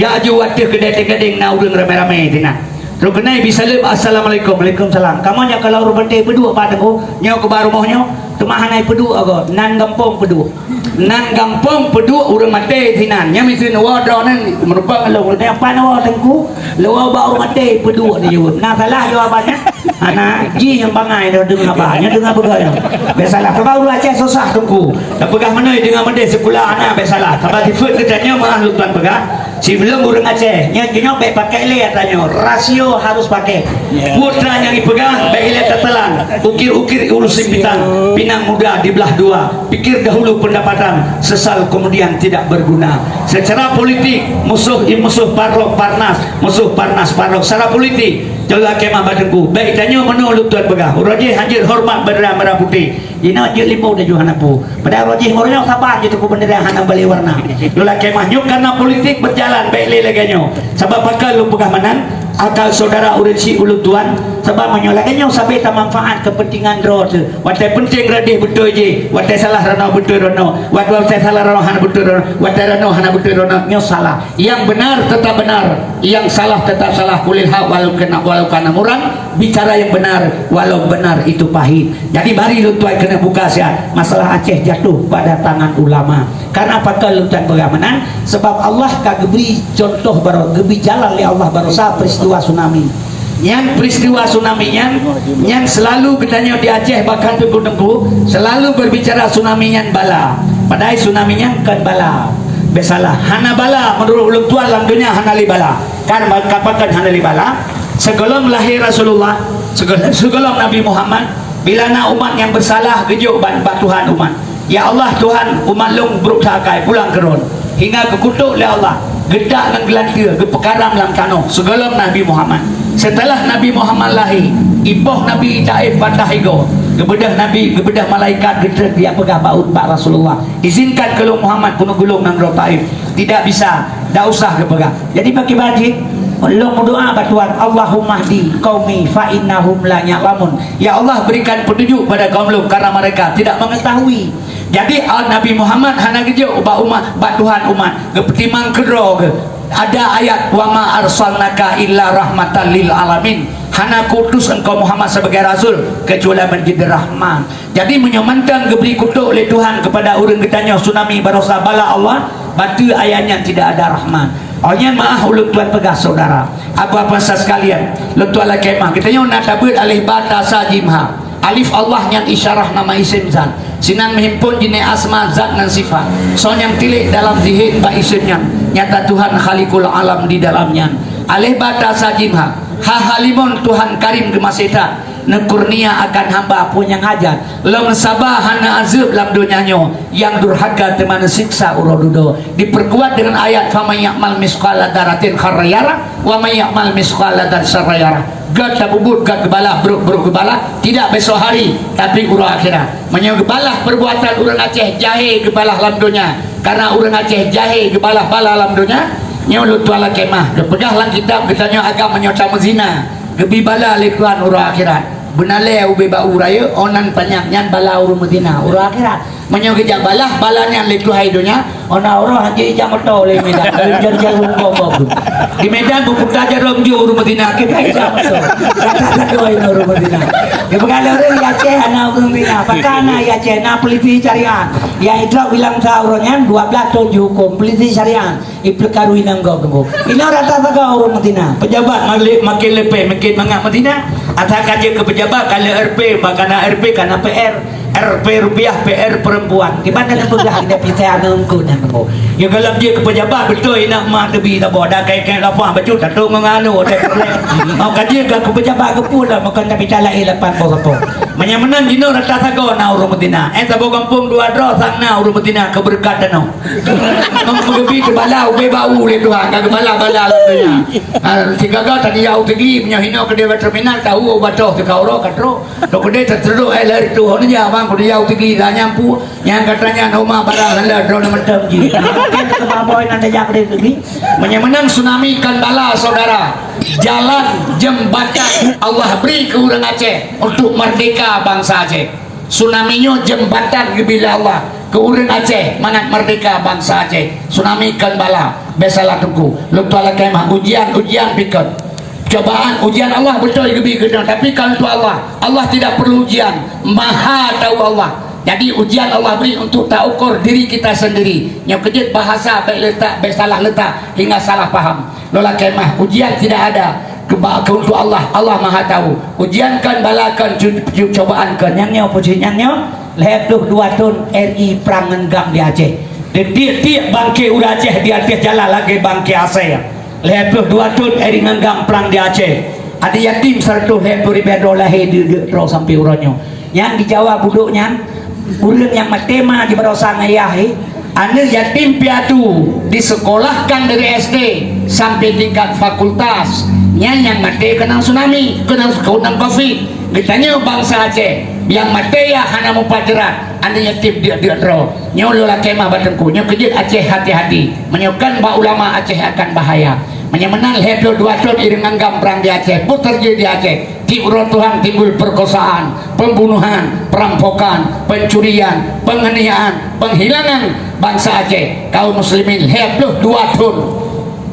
Jak aju ateueh keudè Teugadeng na ureueng ramé-ramé sinan. Trok keunan ibi saleuem, "Assalamualaikum." "Waalaikumsalam." Kamoe nyang kalau ureueng maté peuduek pat, teungku? Nyoe keu bak rumoh nyoe, teuma hana ipeuduek agoe, nan gampông peuduek. Nan gampông peuduek ureueng maté sinan. Nyan miseue neuwoe droeneuh meurumpok ngon lôn. Nyan pat neuwoe, teungku? Lôn woe bak ureueng maté peuduek, neujaweueb. Na salah jawaban nyan? Hana, jih nyang bangai deungon abah. Nyan deungon peugah nyoe. Bèk salah. Sabab ureueng Aceh susah, teungku. Tapeugah meunoe deungon meudeh sikula hana, bèk salah. Sabab sifeuet geutanyoe meuah lôn tuan peugah. Sibeulom ureueng Aceh, nyoe, nyoe bèk pakai lé ata nyoe, rasio harus pakai. Ya. Putra nyang ipeugah, bèk ilèe tateulan. Ukir-ukir i ulu simpitang, pinang muda diblah dua. Pikir dahulu pendapatan, sesal kemudian tidak berguna. Secara politik, musuh i musuh parlok parnas, musuh parnas parlok. Secara politik, jauh lakèe mah bak teungku. Bèk itanyoe meunoe lôn tuan peugah. Uroe jih hanjeuet horeumat bendera merah putih. Jinoe jeuet limong laju hana peue. Padahai uroe jih uroe nyoe saban jih teungku bendera hana balek warna. Lôn lakèe mah nyoe karena politik berjalan bèk lé lagèe nyoe. Sabab pakon lôn peugah meunan, akal saudara ureueng chik ulôn tuan, Sebab meunyoe lagèe nyoe sabe tamanfaat keupeuntengan droe teuh. Watèe peunténg reudeh beutôi jih, watèe salah reunoe beutôi reunoe, watèe, watèe salah reunoe hana beutôi reunoe, watèe reunoe hana beutôi reunoe, nyoe salah. Yang benar tetap benar, yang salah tetap salah. Qulil haq walau kana, walau kana murran, bicara yang benar walau benar itu pahit. Jadi mari lôn tuan keuneuk buka siat masalah Aceh jatuh pada tangan ulama. Karena pakon lôn tuan peugah meunan? Sebab Allah ka geubri contoh baro-, geubri jalan lé Allah barosa peristiwa tsunami. Nyan peristiwa tsunami nyan, nyan selalu geutanyoe di Aceh bahkan teungku-teungku selalu berbicara tsunami nyan bala. Padahai tsunami nyan kon bala. Biasalah, hana bala menurut ulôn tuan lam dunia hana lé bala. Kan ba-, ka pakon hana lé bala? Sigohlom lahé Rasulullah, sigohlom, sigohlom Nabi Muhammad, bila na umat nyang bersalah geujok ban bak Tuhan umat. "Ya Allah Tuhan, umat lôn brok that akai, pulang keu Droen." Hingga geukutok lé Allah, geutak ngon geulanteue, geupeukaram lam tanoh sigohlom Nabi Muhammad. Setelah Nabi Muhammad lahé, ipoh Nabi Taif patah igoe, geubeudôh Nabi, geubeudôh malaikat geutrön geujak peugah bak, bak Rasulullah, "Izinkan keu lôn Muhammad keuneuk geulong nanggroe Taif." "Tidak bisa, dak usah geupeugah." Jadi bagi badi, lôn meudoa bak Tuhan, "Allahumma hdi qaumi fa innahum la ya'lamun." Ya Allah, berikan petunjuk pada kaum lôn karena mereka tidak mengetahui. Jadi, ah, Nabi Muhammad hana geujok bak umat, bak Tuhan umat. Geupeutimang keudroe geuh. Ada ayat, "Wa ma arsalnaka illa rahmatan lil alamin." Hana kuutus engkau Muhammad sebagai rasul kecuali menjadi rahmat. Jadi, meunyoe mantong geubri kutok lé Tuhan kepada ureuëng geutanyoe tsunami barosa bala Allah, bateue ayat nyan tidak ada rahmat. Oh nyan meu'ah ulôn tuan peugah saudara. Apa-apa sa sekalian, lôn tuan lakée meu'ah. Geutanyoe na tabeuet alif ba ta sa jim ha. Alif Allah nyan isyarah nama isim zat. Sinan meuhimpon jeunèh asma zat ngon sifat. Soe nyang tilék dalam zihén bak isim nyan, nyata Tuhan Khaliqul Alam di dalam nyan. Alif ba ta sa jim ha. Ha halimun Tuhan Karim geumaséh that, neukurnia akan hamba peue nyang hajat. Lom saba hana azeueb lam donya nyoe, nyang durhaka teuma neusiksa uroe dudoe. Diperkuat dengan ayat, "Faman ya'mal misqala dzarratin khairran yarah, wa man ya'mal misqala dzarratin syarran yarah." Gét tapubuet, gét geubalah, brok-brok geubalah, tidak besok hari, tapi uroe akhirat. Meunyoe geubalah perbuatan ureuëng Aceh jahé geubalah lam donya, karena ureuëng Aceh jahé geubalah bala lam donya, nyoe lôn tuan lakée meu'ah. Geupeugah lam kitab geutanyoe agam meunyoe tameuzina, geubi bala lé Tuhan uroe akhirat. Beunalée ubé bak uroe rayeuk, oh nan panyang nyan bala ureuëng meuzina uroe akhirat. Meunyoe geujak balah bala nyan lé Tuhan donya, oh na uroe hana jijak moto lé Medan, lôn jar-jar ureuëng gob-gob. Di Medan beuputa jaroe meujok ureuëng meuzina, kita ijak moto. Kata-kata ureuëng meuzina. Geupeugah lé ureuëng, "Di Aceh hana ureuëng meuzina." Pakon na di Aceh, na polisi syariat. Nyang idrop bilang sa uroe nyan dua belas thon jihuköm, polisi syariat. Ipeuleukaru inong gob teungku. Inong rata sagoe ureuëng meuzina. Pejabat malik makin leupie, makin mangat meuzina. Asai ka jeuet keu pejabat, ka lheueh R P, bah ka na R P, ka na P R. R P rupiah, P R perempuan. Kiban ka na peugah kita pisai aneuk eungkôt nyan teungku. Ya kalau jeuet keu pejabat beutôi inong ma teubi saboh, dak kèe-kèe lapah bacut, tato ngon anu, otai peureulèe. Mau ka jeuet keu pejabat geupeu lah, makon tapi talai lapan boh sapo. Meunyoe meunan jinoe rata sagoe na ureuëng meuzina. Eh, saboh gampông dua droe sang na ureuëng meuzina keu beureukat tanoh. Meugeubi teubala ubé bau lé Tuhan, ka geubala-bala lam donya. Ah, sigaga tadi yau teugli, meunyoe hinoe keudeh bak terminal, tahu batoh teuka uroe ka trok. Tok keudeh teutrok, eh, lari tuh, hana ja bang, keudeh yau teugli, dah nyampu. Nyang kata nyan, "Oma barang hana, droeneuh mantong jih." Mungkin keu baboi nan tajak keudeh teugli. Meunyoe meunan tsunami kon bala, saudara. Jalan, jembatan Allah beri keu ureuëng Aceh untuk merdeka bangsa Aceh. Tsunami nyoe jembatan geubri lé Allah keu ureuëng Aceh mangat merdeka bangsa Aceh. Tsunami kon bala, biasalah teungku. Lôn tuan lakée meu'ah, ujian, ujian pih kon. Cobaan, ujian Allah beutôi geubri keu droe, tapi kon untuk Allah. Allah tidak perlu ujian, Maha Tahu Allah. Jadi ujian Allah beri untuk taukur diri kita sendiri. Nyoe keujeuet bahasa bék letak, bék salah letak hingga salah paham. Lôn lakée meu'ah, ujian tidak ada keu ba-, keu untuk Allah. Allah Maha Tahu. Ujian kon, bala kon, cu-, cu-, cobaan kon. Nyang nyoe puji nyang nyoe, lhèe ploh dua thon R I prang ngon GAM di Aceh. Di tiep-tiep bangke ureuëng Aceh di ateueh jalan lagèe bangke asèe. Lhèe ploh dua thon R I ngon GAM prang di Aceh. Adak yatim seratus lhèe ploh ribèe droe lahé di, di droe sampoe uroe nyoe. Nyang di Jawa budok nyan, ureuëng nyang maté ma jibarosa ngon ayah, eh. Aneuk yatim piatu disekolahkan dari S D sampai tingkat fakultas. Nyan nyang maté keunong tsunami, keunong, keunong covid. Geutanyoe bansa Aceh, nyang maté ya hana mupat jeurat, aneuk yatim diek-diek droe. Nyoe lôn lakée meu'ah bak teungku, nyoe keujeuet Aceh hati-hati. Meunyoe kon bak ulama, Aceh akan bahaya. Meunyoe meunan lhèe ploh dua thôn ureueng Anggam prang di Aceh, peue teujadi di Aceh? Tiep uroe Tuhan timbul perkosaan, pembunuhan, perampokan, pencurian, penganiayaan, penghilangan bansa Aceh. Kaum muslimin lhèe ploh dua thôn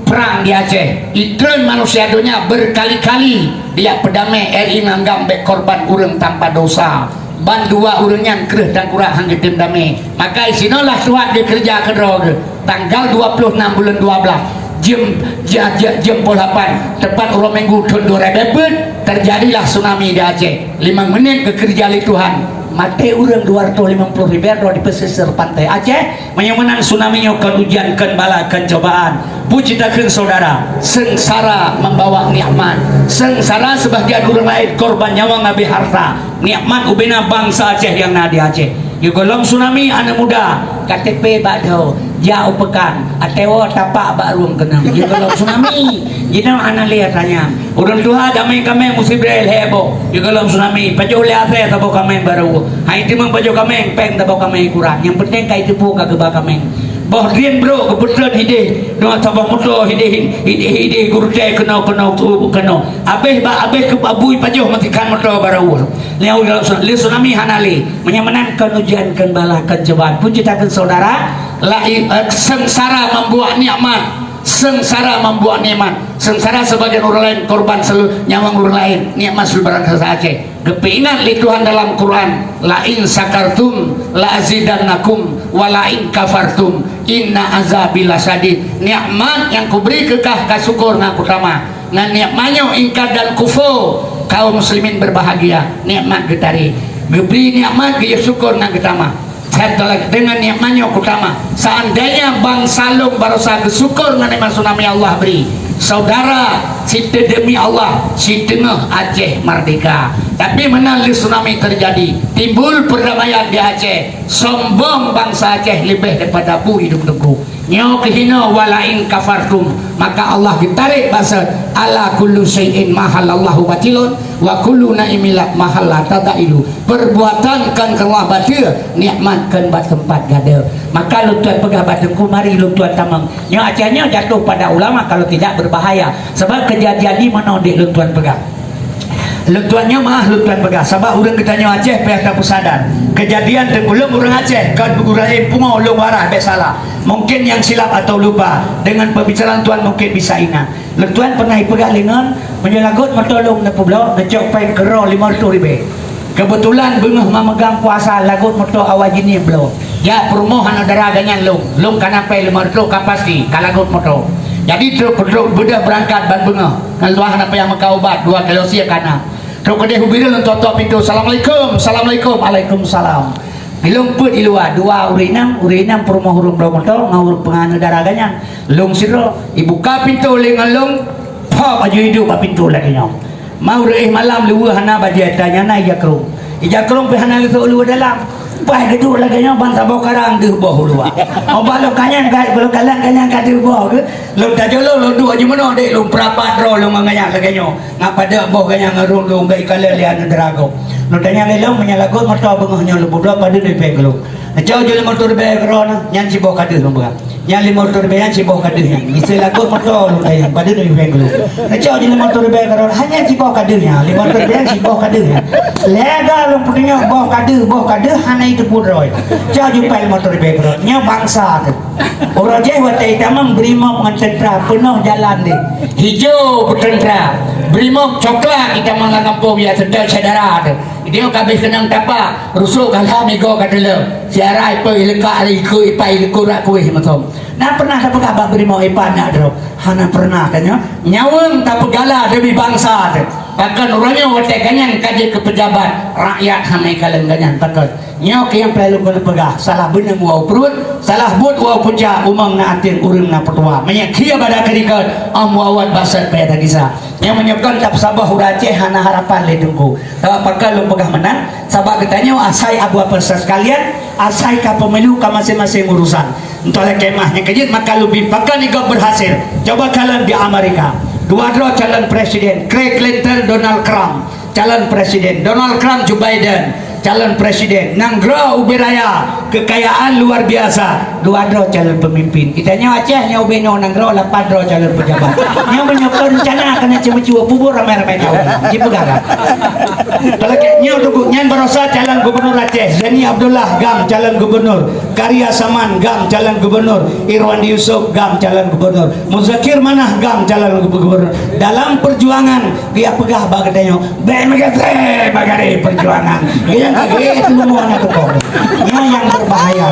prang di Aceh. Itreun manusia donya berkali-kali dijak peudamé, R I ngon Anggam bèk korban ureueng tanpa dosa. Bandua ureueng nyan kreueh tangkurak han geutem damé. Maka sinoe lah Tuhan geukeureuja keudroe geuh. Tanggal dua puluh enam buleuen dua belas, jeuem, ja-, ja-, jeuem peuet lapan, teupat uroe Minggu thôn dua ribèe peuet, teujadilah tsunami di Aceh. Limong menit geukeureuja lé Tuhan, maté ureueng dua ratus limong puluh ribèe droe di pesisir pantai Aceh. Meunyoe meunan tsunami nyoe kon ujian, kon bala, kon cobaan. Puji takheun saudara, seungsara membawa nikmat. Seungsara sebahagian ureueng laén korban nyawöng habéh harta. Nikmat ubena bansa Aceh nyang na di Aceh. Jigohlom tsunami aneuk muda, K T P bak dhoe, jak u peukan, até woe tapak bak rueng keunong. Jigohlom tsunami, jinoe hana lé atra nyan. Ureueng tuha damé kaméng musi brée lhèe boh. Jigohlom tsunami, pajoh lé asèe saboh kaméng barô. Hai timang pajoh kaméng, péng saboh kaméng kurang. Nyang penting ka jiteupeue ka geuba kaméng. Boh drien brôk geupeutreun hideh, dua saboh moto hideh, hideh, hideh gurutée keunoe, keunoe, keunoe. Abéh bak abéh keu babui pajoh meusikan moto barô. Lé tsunami hana lé. Meunyoe meunan kon ujian, kon bala, kon cobaan. Puji takheun saudara, laén, eh, seungsara membuat nikmat. Seungsara membuat nikmat. Seungsara sebagian ureueng laén korban selu-, nyawöng ureueng laén. Nikmat seluruh bansa Aceh. Geupeuingat lé Tuhan dalam Quran, "La in syakartum la azidannakum wa la in kafartum inna azabi lasyadid." Nikmat nyang kubri keu kah, kasyukur ngon kutamah. Ngon nikmat nyoe ingkar dan kufur, kaum muslimin berbahagia. Nikmat geutarek. Geubri nikmat, geuyue syukur ngon geutamah. Setelah dengan nikmat nyoe kutamah. Seandainya bansa lôn barosa geusyukur ngon nikmat tsunami Allah bri, saudara, siteudemi Allah, siteungoh Aceh merdeka. Tapi meunan lé tsunami teujadi, timbul perdamaian di Aceh, sombong bansa Aceh leubeh daripada bu idong teungku. Nyoe keuhinoe, "Wa la in kafartum," maka Allah geutarek bak seut, "Ala kullu syai'in ma halallahu batilun, wa kullu ni'matin ma halla tazailu." Perbuatan kon keu Allah bateue, nikmat kon bak teumpat gadoh. Maka lôn tuan peugah bak teungku, mari lôn tuan tamong. Nyoe Aceh nyoe jatuh pada ulama, kalau tidak berbahaya. Sebab kejadian di meunoe dek lôn tuan peugah. Lôn tuan nyoe maah lôn tuan peugah, sabab ureueng geutanyoe Aceh payah tapeusadar. Kejadian teungku lôn ureueng Aceh, kon ureueng laén pungo lôn waras bèk salah. Mungkin nyang silap atau lupa, dengan pembicaraan tuan mungkin bisa ingat. Lôn tuan pernah ipeugah lé ngon, meunyoe lagot moto lôn neupeubloe, neucok péng keudroe limong reutôh ribèe. Keubeutulan beungoh mameugang puasa lagot moto awai jih nibloe. Jak peurumoh aneuk dara geuh nyan lôn, lôn ka na péng limong reutôh ka pasti, ka lagot moto. Jadi trok, trok beudôh beurangkat ban beungoh, ngon luwah hana payah meuka ubat, dua kilo sie ka na. Trok keudeh u bireuen lôn tok-tok pintoe, "Assalamualaikum, assalamualaikum." "Waalaikumsalam." Lôn peuet i luwa, dua ureueng inong, ureueng inong peurumoh ureueng bloe moto ngon ureueng peunganeuk dara geuh nyan. Lôn sidroe, ibuka pintoe lé ngon lôn, pop aju iduek bak pintoe lagèe nyoe. Mau reueh malam luweue hana bajèe, tanyana ija krông. Ija krông pih hana geusok luweue dalam. Paih geuduek lagèe nyoe ban saboh karang deuh boh u luwa. Obat lôn kanyang ka, lôn kalon kanyang ka deuh boh geuh. Lôn tajolong, lôn duek aju meunoe dek lôn peurapat droe lôn ngon ganyang lagèe nyoe. Ngat padub boh ganyang ngon rhueng lôn bèk ikalon lé aneuk dara gob. Lôn tanyong lé lôn, meunyoe lagot moto beungoh nyoe lôn peubloe padub nibak keu lôn. Neucok ju limong reutôh ribèe keudroe nyan, nyan siboh ka deuh lôn peugah. Nyan limong reutôh ribèe nyan siboh ka deuh nyan. Miseue lagot moto lôn tanyong, padub nibak keu lôn. Neucok ju limong reutôh ribèe keudroe, hana siboh ka deuh nyan, limong reutôh ribèe nyan siboh ka deuh nyan. Lhèe ga lôn peutunyok boh ka deuh, boh ka deuh, hana jiteupeue droe. Cok ju péng limong reutôh ribèe keudroe. Nyoe bansa teuh. Uroe jéh watèe itamong brimob ngon teuntra peunoh jalan deh. Hijô beuteuntra. Brimob coklat itamong lam gampông ya seutôt syedara teuh. Idéh ka abéh keunong tapa, rusok gala migoe ka teuleueng. Siarai peuh ileukak lé ikeu ipai ileukura kuéh meusom. Na pernah tapeugah bak brimob ipat nyak drob? Hana pernah tanyoe. Nyawöng tapeugala demi bansa teuh. Pakon uroe nyoe watèe ganyang ka jeuet keu peujabat, rakyat hana ikalon ganyang pakon. Nyoe keuh nyang peureulèe lôn peugah, salah beuneueng woe pruet, salah buet woe pucak, umong na ateueng ureueng na peutuha. Meunyoe khia bada keurikot, óh muawat bak sot payah tagisa. Nyang meunyoe kon tapeusaboh ureueng Aceh hana harapan lé Teungku. Sabab pakon lôn peugah meunan, sabab geutanyoe asai abu-abu sekalian, asai ka pemilu ka masing-masing urusan. Entah lé kemah nyang keujeuet maka lôn bi pakon igob berhasil. Coba calon di Amerika. Dua droe calon presiden, Craig Clinton, Donald Trump. Calon presiden, Donald Trump, Joe Biden. calon presiden, nanggroe ubé raya, kekayaan luar biasa, dua droe calon pemimpin. Geutanyoe Aceh nyoe ubé nyoe nanggroe lapan droe calon pejabat. Nyoe meunyoe kon rencana keuneuk ceumeucue, peubuet ramai-ramai tahu. Jipeugah lah. Kalau nyoe tunggu, nyan barosa calon gubernur Aceh, Zaini Abdullah GAM calon gubernur, Karya Saman GAM calon gubernur, Irwandi Yusuf GAM calon gubernur, Muzakir Manah GAM calon gubernur. Dalam perjuangan dia peugah bak geutanyoe, "Bèk meugaséh bak garéh perjuangan." Nyang kagét teuleumah na tukong. Nyoe nyang berbahaya.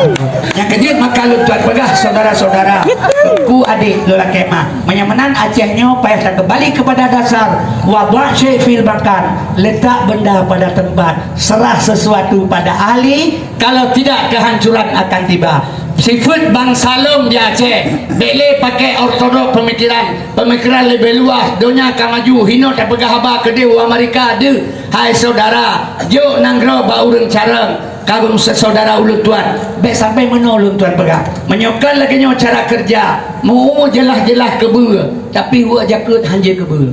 Nyang keujeuet maka lôn tuan peugah, saudara-saudara, teungku adék lôn lakèe mah. Meunyoe meunan Aceh nyoe payah takeumbali kepada dasar, wa dha' syai' fil makan, letak benda pada tempat, serah sesuatu pada ahli, kalau tidak kehancuran akan tiba. Sifeuet bansa lôn di Aceh, bèk lé pakai ortodok pemikiran. Pemikiran leubeh luas, donya ka maju, hinoe tapeugah haba keudéh u Amerika deuh. Hai saudara, jok nanggroe bak ureueng carông, kaum saudara ulôn tuan, bèk sampai meunoe ulôn tuan peugah. Meunyoe kon lagèe nyoe cara keureuja, meu-umu jeulaih-jeulaih keubeue, tapi weuek jakeuet hanjeuet keubeue.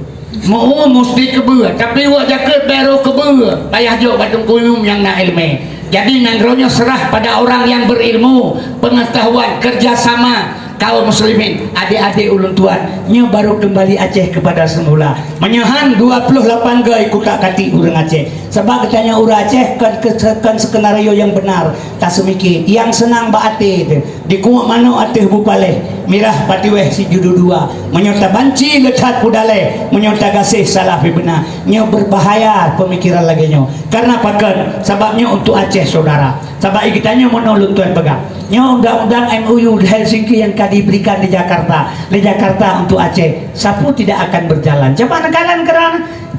Meu-umu musti keubeue, tapi weuek jakeuet bèk rôh keubeue, payah jok bak teungku imum nyang na ileumèe. Jadi nanggroe nyoe serah pada orang yang berilmu, pengetahuan, kerjasama. Kaum muslimin, adék-adék ulôn tuan, nyoe baru keumbali Aceh keupada seumula. Meunyoe han dua ploh lapan goe kutak katik ureueng Aceh. Sabab geutanyoe ureueng Aceh kon, kon skenario nyang beunar. Taseumiké, nyang seunang bak até teuh, dikuek manok ateueh bu paléh, mirah patiwéh sijudu dua. Meunyoe tabanci le that peudaléh, meunyoe tagaséh salah pih beuna. Nyoe berbahaya pemikiran lagèe nyoe. Karena pakon? Sabab nyoe untuk Aceh, saudara. Sabab i geutanyoe meunoe lôn tuan peugah. Nyoe undang-undang M O U Helsinki yang ka diberikan di Jakarta, di Jakarta untuk Aceh, sapeue tidak akan berjalan. Coba neukalon keuran,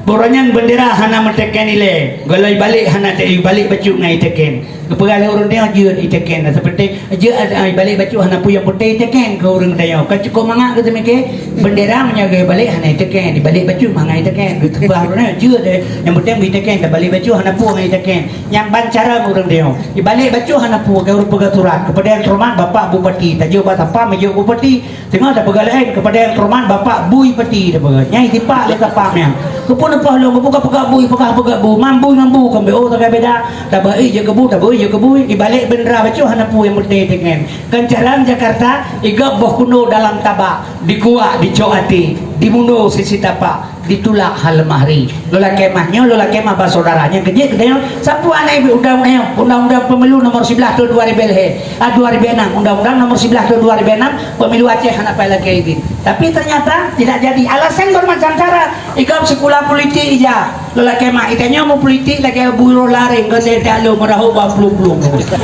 uroe nyan bendera hana meuteken ilèe, golai balek hana te-, balek bacut ngon iteken. Geupeugah lé ureueng nyoe jeuet iteken, seperti jeuet, ah, balek bacut hana peue nyang putih iteken keu ureueng tanyoe. Kan cukup mangat keu seumiké, bendera meunyoe geubalek hana iteken, dibalek bacut mangat iteken. Geupeugah ureueng nyoe jeuet, eh, nyang penting iteken, dibalek bacut hana peue ngon iteken. Nyan ban cara ureueng tanyoe. Ibalek bacut hana peue, ka ureueng peugah surat keupada yang terhormat Bapak Bupati. Tajok bak satpam, jok bupati. Teungoh tapeugah laén keupada yang terhormat Bapak Bui Pati tapeugah. Nyang itipak lé satpam nyan. Keupeue neupeugah lôn, keupeue ka peugah bui, peugah-peugah bu. Mam bui ngon bu kon beu, oh, tagai beda. Tabah éh jeuet keu bu, tabah éh jeuet keu bui. Ibalek bendera bacut hana peue nyang putih iteken. Kan carông Jakarta, igop boh kuno dalam tabak, dikuak, dicok até, dimundo sisi tapak. Ditulak ha leumah ri. Lôn lakèe mah nyoe, lôn lakèe mah bak saudara. Nyang keujeuet geutanyoe, sapeue anai undang-undang, undang-undang pemilu nomor siblaih tahun dua ribu lhèe, ah, dua ribu enam, undang-undang nomor siblaih tahun dua ribu enam, pemilu Aceh hana payah lakèe izin. Tapi ternyata tidak jadi. Alasan bermacam cara. Igop sikula politik ija. Lôn lakèe mah, geutanyoe meupolitik lagèe buroe lareng, geutanyoe lôn meurahot bak plueng-plueng.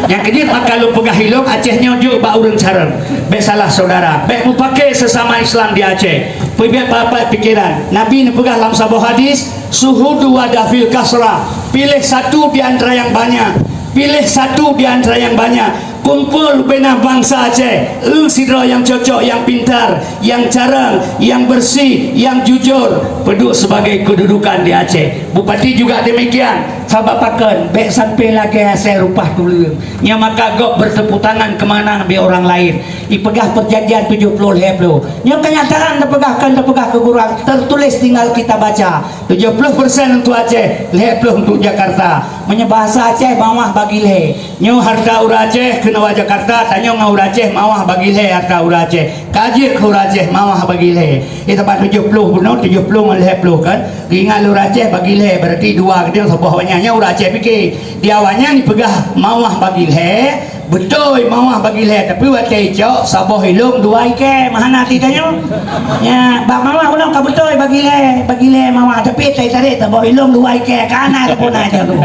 Nyang keujeuet maka lôn peugah ilôn, Aceh nyoe jok bak ureueng carông. Bèk salah saudara, bèk mupake sesama Islam di Aceh. Peubeuet bapak pikiran. Nabi neupeugah lam saboh hadis, "Suhudu wa dafil kasra." Pilih satu di antara yang banyak. Pilih satu di antara yang banyak. Kumpul bina bansa Aceh. Eu sidroe nyang cocok, nyang pintar, nyang carông, nyang bersih, nyang jujur. Peuduek sebagai kedudukan di Aceh. Bupati juga demikian. Sabab pakon, bèk sampai lagèe asèe rupah tuleueng. Nyang maka gob bertepuk tangan keumanang di orang lain. Ipeugah perjanjian tujuh puluh lhèe ploh. Nyoe kenyataan tapeugah, kon tapeugah keu gurang, tertulis tinggal kita baca. Tujuh puluh persen untuk Aceh, lhèe ploh untuk Jakarta. Meunyoe bahasa Aceh, mawah bagi lhèe. Nyoe harta ureueng Aceh keunoe bak Jakarta, tanyoe ngon ureueng Aceh mawah bagi lhèe harta ureueng Aceh. Ka jeuet keu ureueng Aceh mawah bagi lhèe. Di teumpat tujoh ploh bunoe, tujoh ploh ngon lhèe ploh kan. Ingat lé ureueng Aceh bagi lhèe, berarti dua geutanyoe saboh awaknyan. Nyoe ureueng Aceh pike. Di awaknyan jipeugah mawah bagi lhèe, beutôi mawah bagi lhèe, tapi watèe icok saboh ilôn dua ikèe, meuhana hati tanyoe. Nya, bak mawah bunoe ka beutôi bagi lhèe, bagi lhèe mawah, tapi tatarek saboh ilôn dua ikèe, ka hana teupuna ija tu.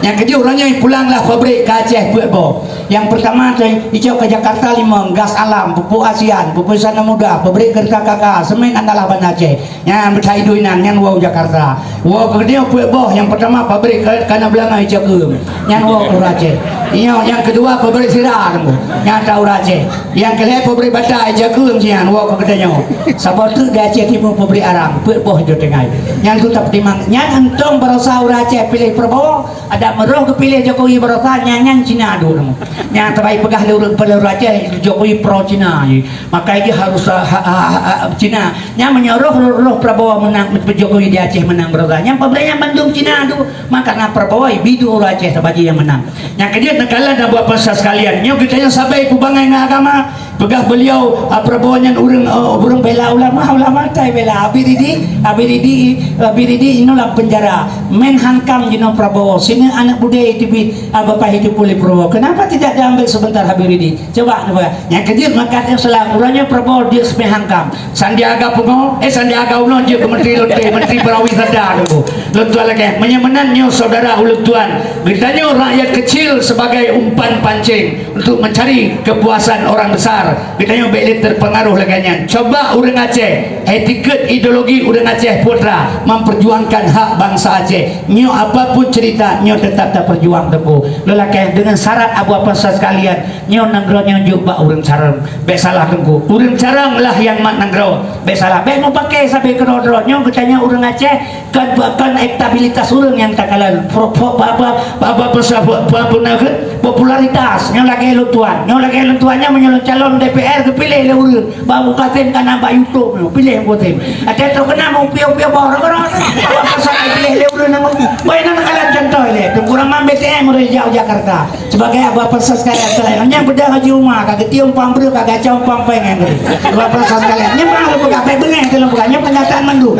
Nyang keujeuet uroe nyoe pulang lah pabrik ka Aceh peuet boh. Nyang peurtama teuh icok ka Jakarta limong, gas alam, pupuk ASEAN, pupuk Sana Muda, pabrik Gerta K K, semen andalan Banda Aceh. Nyan beuthat iduek inan, nyan woe u Jakarta. Woe keu geutanyoe peuet boh, nyang peurtama pabrik ka-, kana beulangöng icok keuem. Nyan woe keu ureueng Aceh. Nyoe nyang keudua pabrik sira teungku. Nyata ureueng Aceh. Nyang keulhèe pabrik bata, jakeung sian woe keu geutanyoe. Saboh treuk di Aceh Timu pabrik arang, peuet boh Jawa Tengah. Nyang tu tapeutimang. Nyan euntông barosa ureueng Aceh piléh Prabowo, adak meurôh geupiléh Jokowi barosa, nyan, nyan Cina duek teungku. Nyang tabai peugah lé ureueng, lé ureueng Aceh Jokowi pro Cina jih. Maka jih harus, ha, ha, ha, ha, Cina. Nyang meunyoe roh, roh, roh Prabowo meunang, Jokowi di Aceh meunang barosa. Nyang pabrik nyan bandum Cina tu. Maka na Prabowo, bi duek ureueng Aceh sabaji nyang meunang. Nyang keujeuet neukalon dan buat pesan sekalian. Nyoe geutanyoe sabai peubangai ngon agama. Peugah beliau, ah, Prabowo nyan ureueng, oh, ureueng bela ulama, ulama tai bela. Habib Rizik, Habib Rizik, Habib Rizik inoe lam penjara. Menhankam jinoe Prabowo. Sineuk aneuk budé teubiet, ah, Bapak Hidayatullah Prabowo. Kenapa tidak diambil sebentar Habib Rizik? Coba, coba. Nyang keujeuet maka teuseulak, uroe nyoe Prabowo jeuet seumeh hankam. Sandiaga Uno, eh, Sandiaga Uno jeuet keu menteri lonte, menteri pariwisata teungku. Lôn tuan lakèe, meunyoe meunan nyoe saudara ulôn tuan, geutanyoe rakyat kecil sebagai umpan pancing untuk mencari kepuasan orang besar. Geutanyoe bèk lé terpengaruh lagèe nyan. Coba ureueng Aceh, etiket ideologi ureueng Aceh putra memperjuangkan hak bangsa Aceh. Nyoe apapun cerita, nyoe tetap taperjuang teungku. Lôn lakèe dengan syarat Abu Apas sekalian, nyoe nanggroe nyoe jok bak ureueng carông. Bèk salah teungku. Ureueng carông lah nyang mat nanggroe. Bèk salah. Bèk mupake sabe keudroe-droe. Nyoe geutanyoe ureueng Aceh kon, kon elektabilitas ureueng nyang takalon. Pro, pro, apa, apa, apa, apa, apa, apa, apa, apa, popularitas. Nyoe lagèe lôn tuan. Nyoe lagèe lôn tuan nyan meunyoe lôn calon D P R geupiléh lé ureueng. Bak Mukasem ka na bak YouTube nyoe, piléh Mukasem. Ada tu kena mau piu-piu bawah rot-rot. Apa pasal ai piléh lé ureueng nang. Woi, nang kalan contoh lé. Teungku Rahman B T M udah jauh Jakarta. Sebagai apa pasal sekalian selain. Nyang bedah Haji Umar, ka getium pang breu, ka gacau pang peng nyan tadi. Apa pasal sekalian. Nyang mana lu pegang, baik bengeh tu lu pegang. Nyang kenyataan mandu.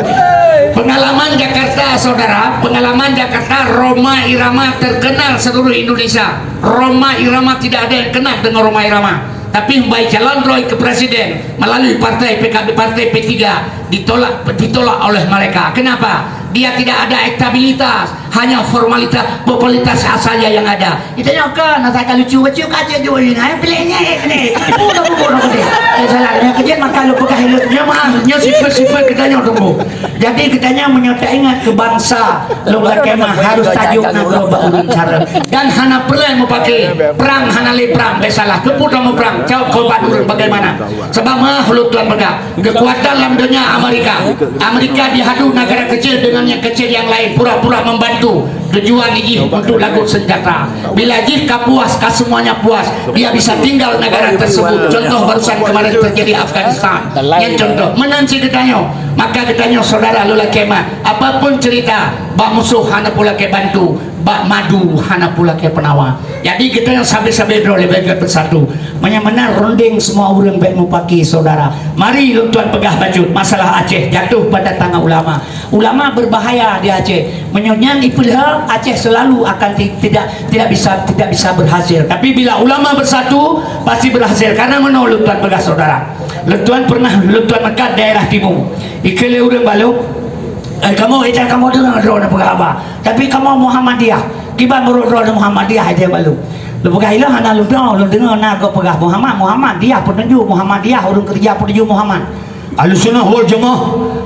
Pengalaman Jakarta, saudara, pengalaman Jakarta, Rhoma Irama terkenal seluruh Indonesia. Rhoma Irama tidak ada yang kenal dengan Rhoma Irama. Tapi baik calon droe ke presiden melalui partai P K B, partai P tiga ditolak, ditolak oleh mereka. Kenapa? Dia tidak ada elektabilitas, hanya formalitas, popularitas saja yang ada. Kita nyoe kan, asal ka lucu, lucu ka cek jual ni, eh, pilih ni, eh, ni. Bunuh, bunuh, bunuh, bunuh. Eh, salah, yang kerja maka lu pegang hidup. Nyoe maaf, nyoe sifat-sifat kita nyoe tunggu. Jadi geutanyoe meunyoe taingat keu bansa, lôn lakèe mah harus tajok nanggroe bak ureueng carông. Dan hana peureulèe mupake, prang hana lé prang, bèk salah. Keupeue tamuprang, cok keu bak ureueng bagaimana? Sabab meuah ulôn tuan peugah, keukuatan lam donya Amerika. Amerika dihadu negara kecil dengan yang kecil yang lain, pura-pura membantu. Tujuan jih untuk lagot senjata. Bila jih ka puas, ka semuanya puas, dia bisa tinggal negara tersebut. Contoh barusan kemarin terjadi Afghanistan. Nyan contoh. Meunan cit geutanyoe. Maka geutanyoe saudara lôn lakèe mah, apapun cerita, bak musoh hana pula kèe bantu, bak madu hana pula kèe peunawa. Jadi geutanyoe sabe-sabe droe leubeh gèt beusatu. Meunyoe meunan runding semua ureueng bèk mupaki saudara. Mari lôn tuan peugah bacut masalah Aceh jatuh pada tangan ulama. Ulama berbahaya di Aceh. Meunyoe nyan ipeuleuha, Aceh selalu akan ti-, tidak, tidak bisa, tidak bisa berhasil. Tapi bila ulama bersatu, pasti berhasil. Karena meunoe lôn tuan peugah saudara. Lôn tuan pernah, lôn tuan meukat daerah timu. Ikheun lé ureueng bak lôn, "Eh, kamoe, eh, kamoe deungoe droeneuh peugah haba. Tapi kamoe Muhammadiyah. Kiban meurok droeneuh Muhammadiyah, eh, bak lôn." Lôn peugah, "Ilôn hana lôn deungoe, lôn deungoe na gob peugah Muhammad, Muhammadiyah peutunjuk, Muhammadiyah ureueng keureuja peutunjuk Muhammad." Ahlussunnah wal Jamaah,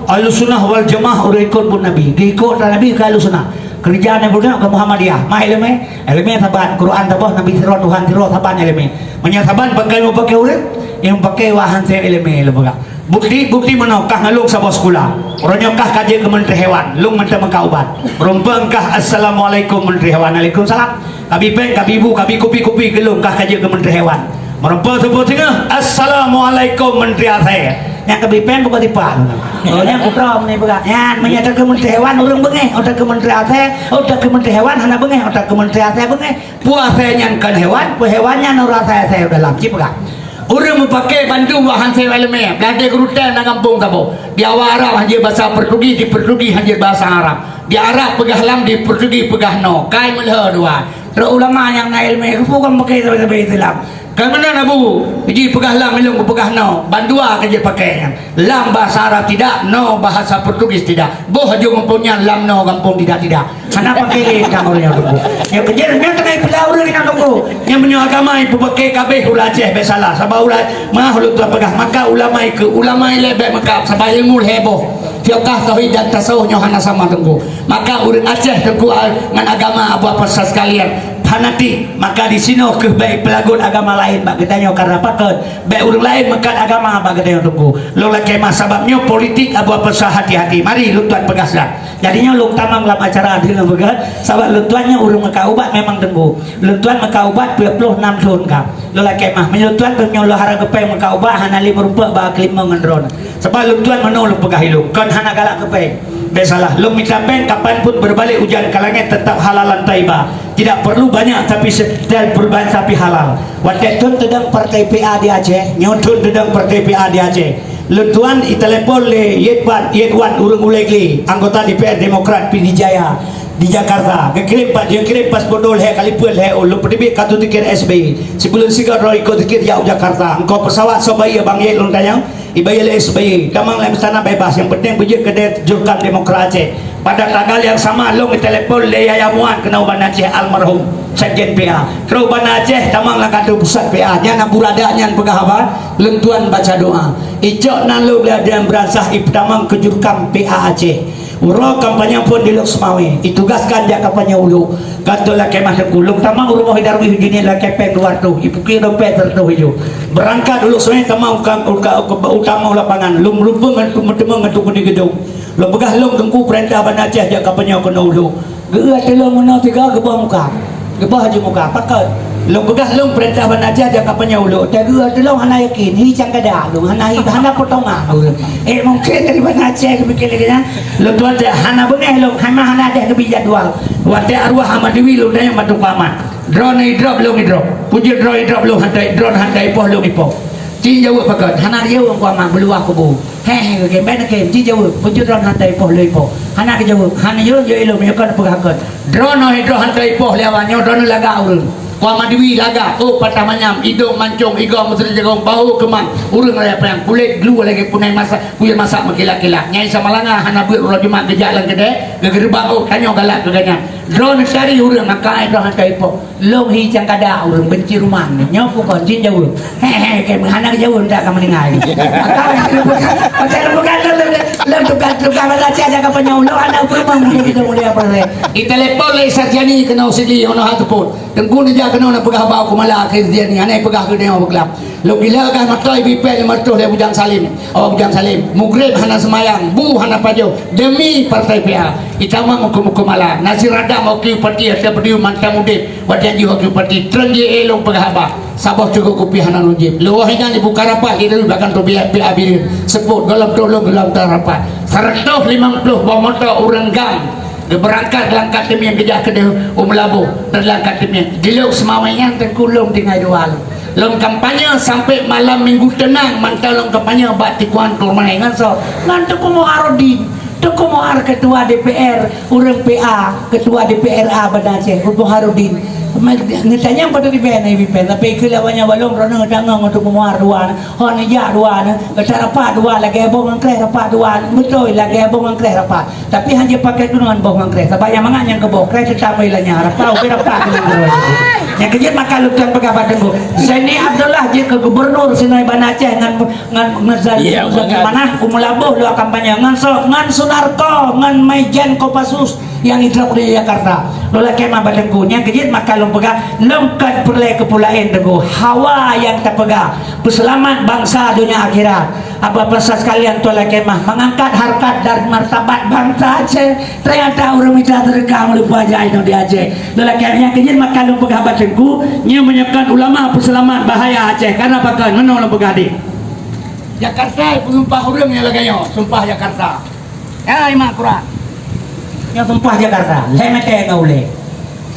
Ahlussunnah wal Jamaah ureueng ikot buet Nabi. Geuikot Nabi keu Ahlussunnah. Keureuja Nabi buet keu Muhammadiyah. Mah ileumèe, ileumèe saban, Quran saboh, Nabi sidroe, Tuhan sidroe, saban ileumèe. Meunyoe saban pakai mupake ureueng, nyang pakai wah han sép ileumèe lôn peugah. Bukti, bukti meunoe kah ngon lôn saboh sikula. Uroe nyoe kah ka jeuet keu Menteri Hewan, lôn mantong meukat ubat. Rumpok kah, "Assalamualaikum Menteri Hewan." "Waalaikumsalam." Kabi péng, kabi bu, kabi kupi-kupi keu lôn kah ka jeuet keu Menteri Hewan. Meureumpok saboh singoh, "Assalamualaikum Menteri Asèe." Nyang kabi péng buka tipa. Oh, nyang putra meunan peugah. Nyan, meunyoe ata keu Menteri Hewan ureueng beungèh, ata keu Menteri Asèe, ata keu Menteri Hewan hana beungèh, ata keu Menteri Asèe beungèh. Peue asèe nyan kon hewan, peue hewan nyan ureueng asèe-asèe dalam. Ci peugah. Ureueng mupake bandum wah han sép ileumèe, blah deh gurutèe na gampông saboh. Di awak Arab han jeuet basa Portugis, di Portugis han jeuet basa Arab. Di Arab peugah lam, di Portugis peugah no. Kai meulhö dua. Trok ulama nyang na ileumèe, keupeue kon pakai sabe-sabe Islam? Ka meunan Abu, jipeugah lam ilôn kupeugah no, bandua ka jipakai nyan. Lam bahasa Arab tidak, no bahasa Portugis tidak. Boh aju gampông nyan, lam no gampông tidak, tidak. Hana pakai lé tang ureueng nyan tunggu. Nyang keujeuet nyan keuneuk ipeula ureueng nyan tunggu. Nyang meunyoe agama ipeupake kabeh ureueng Aceh bèk salah. Sabab ureueng, meuah ulôn tuan peugah, maka ulama ikeu, ulama ilèe bèk meukat, sabab ilmu lhèe boh. Fiqah, tauhid dan tasawuf nyoe hana sama tunggu. Maka ureueng Aceh tunggu ngon agama Abu Apas sekalian. fanatik, maka disinoe keuh bèk peulagot agama laén bak geutanyoe karna pakon, bèk ureueng laén meukat agama bak geutanyoe teungku. Lôn lakèe meu'ah sabab nyoe politik, Abu Afsah hati-hati. Mari lôn tuan peugah siat. Jadi nyoe lôn tamong lam acara di lôn peugah, sabab lôn tuan nyoe ureueng meukat ubat memang teungku. Lôn tuan meukat ubat dua ploh nam thôn ka. Lôn lakèe meu'ah, meunyoe lôn tuan beunyoe lôn hara geupèng meukat ubat hana lé meurumpok bak keulimong ngon droeneuh. Sabab lôn tuan meunoe lôn peugah ilôn, kon hana galak geupèng. Bèk salah, lôn mita pèng kapan pun berbalik hujan ke langit tetap halalan thayyibah. Tidak perlu banyak tapi sekedar perubahan tapi halal. Watèe thôn teudong partai P A di Aceh, nyoe thôn teudong partai P A di Aceh. Lôn tuan itelepon lé Yetwan, Yetwan ureueng Ulèe Glé, anggota D P R Demokrat Pidie Jaya di Jakarta. Geukirém pat, geukirém paspor lhèe kali peuet lhèe ôn, lôn peuteubiet kartu tiket S B Y. Sibuleuen sigoe droe ikot tiket jak u Jakarta. Ongkos pesawat soe bayeue, Bang Yet, lôn tanyong. Ibayeue lé S B Y, tamong lam istana bebas, nyang penting beujeuet keudéh Jurkam Demokrat Aceh. Pada tanggal yang sama, lôn geutelepon lé Yahya Muan keunoe u Banda Aceh, almarhum Sekjen P A. Trôk Banda Aceh, tamong lam kantor pusat P A. Nyan Abu Rada nyan peugah haba, lôn tuan baca doa. Icok nan lôn lé Adrian Beransah ipeutamong keu Jurkam P A Aceh. Uroe kampanye phon di Lhokseumawe, itugaskan jak kampanye u Lhok. Ka lôn lakèe meu'ah teungku, lôn tamong u rumoh Darwis Junior lakèe pèng dua reutôh, ipuki dompet sireutôh ijôh. Beurangkat u Lhokseumawe tamong u ka-, u ka-, u ka-, u tamong lapangan, lôn meureumpok ngon tu-, meuteumé ngon Teungku di Geudong. Lôn peugah lôn teungku peurintah Banda Aceh jak kampanye keunoe u Lhok. Geu-, geuateueh lôn meunoe tiga geuboh muka. Geuboh jih muka, pakon? Lôn peugah lôn peurintah Banda Aceh jak kampanye u Lhok. Teuh geu-, teuh lôn hana yakin, hi cangkada lôn, hana hi, hana potongan ureueng. Eh, mungken dari Banda Aceh geupike lagèe nyan. Lôn tuan cit hana beungèh lôn, hana, hana deh geubi jadwal. Watèe arwah Ahmad Dewi lôn tanyong bak Teungku Ahmad. Droeneuh idrop lôn idrop. Peue jeuet droeneuh idrop lôn hana, droeneuh hana ipoh lôn ipoh. Ci jaweueb pakon, hana jaweueb Teungku Ahmad, beuluwah kubu. Heh, heh, geukheun, bèk neukheun, ci jaweueb, peue jeuet droeneuh hana ipoh lôn ipoh. Hana geujaweueb, hana jaweueb, jaweueb ilôn, meunyoe kon peugah kon. Droeneuh, droeneuh hana ipoh lé awak nyoe, droeneuh lagak ureueng. Kuah Madui lagak, ôk patah manyam, idông mancông, igoe meuseuti jagông, bahô keumang, ureueng raya panyang, kulét glu lagèe punai masak, kuyue masak meukilat-kilat. Nyai Samalanga hana beuet uroe Jumat geujak lam keudè, geugeureuba ôk, tanyoe galak keu gobnyan. Droeneuh cari ureueng, maka droeneuh hana ipoh. Lôn hi cangkada ureueng, benci ruman. Nyoe peue kon, jeuet jaweueb. He, he, kèe hana geujaweueb, dak ka meuninggai. Maka, maka lôn peugah, lôn, lôn, lôn tukang, tukang basa Aceh aja ka panyang ulôn, aneuk peurumoh mungken itu mulia proses. Ditelepon lé Sarjani keunoe sigi, ono hatu pun. Teungku neujak keunoe neupeugah haba u Keumala keu Sarjani, hana peugah keu nyoe beuklap. Lôn gila ka meutoe bipèe lima reutôh lé Bujang Salim. Oh, Bujang Salim, mugreb hana seumayang, bu hana pajoh, demi partai P A. Itamong huköm-huköm Allah. Nasir Adam wakil bupati, Hasan Badiu mantong udeb, watèe jih wakil bupati, treun jih lôn peugah haba. Saboh cukôp kupi hana lôn jieb. Lôn woe nyan ibuka rapat, ireuen bahkan tu biaya, biaya bireuen. Seupôt, gohlom tôh lôn, gohlom tôh rapat. Seratus lima puluh boh moto ureueng GAM. Geubeurangkat lam Kat Teumieng geujak keudeh u Meulaboh, dan lam Kat Teumieng. Di Lhokseumawe nyan teungku lôn tinggai dua lôn. Lôn kampanye sampai malam minggu teunang, mantong lôn kampanye bak tikungan Turmai ngon soe? Ngon Teungku Muharudin. Teungku Muhar ketua D P R, ureueng P A, ketua D P R A Banda Aceh, Teungku Muharudin. Neutanyong padum D P R na D P R, tapi keu lawan nyan balong droeneuh tanggong ngon Teungku Muhar dua. Hon neujak dua na, gata rapat dua lagèe boh ngon kreh rapat dua, beutôi lagèe boh ngon kreh rapat. Tapi hana jipakai keunoe boh ngon kreh, sabab nyang mangat nyang keuboh kreh teutamong lanyah rapat, ubé rapat keunoe. Nyang keujeuet maka lôn tuan peugah bak teungku. Zaini Abdullah jeuet keu gubernur sinoe Banda Aceh ngon, ngon, ngon Zul-, Iya, Zulkifli Manah, u Meulaboh lôn kampanye ngon soe, ngon Sunarko, ngon Maijen Kopassus. Nyang idrop di Jakarta. Lôn lakèe meu'ah bak teungku. Nyang keujeuet maka lôn peugah, lôn kon peureulèe keu peue laén teungku. Hawa nyang tapeugah, peuseulamat bansa donya akhirat. Apa pesan sekalian tuan lakèe meu'ah, mengangkat harkat dan martabat bansa Aceh. Ternyata ureueng mita seudeukah meulupa jai nyoe di Aceh. Lôn lakèe nyang keujeuet maka lôn peugah bak teungku, nyoe meunyoe kon ulama peuseulamat bahaya Aceh. Karena pakon? Meunoe lôn peugah deh. Jakarta peusumpah ureueng nyang lagèe nyoe, sumpah Jakarta. Ya, imat Quran. Nyoe sumpah Jakarta, lhèe mètè ngon ulèe.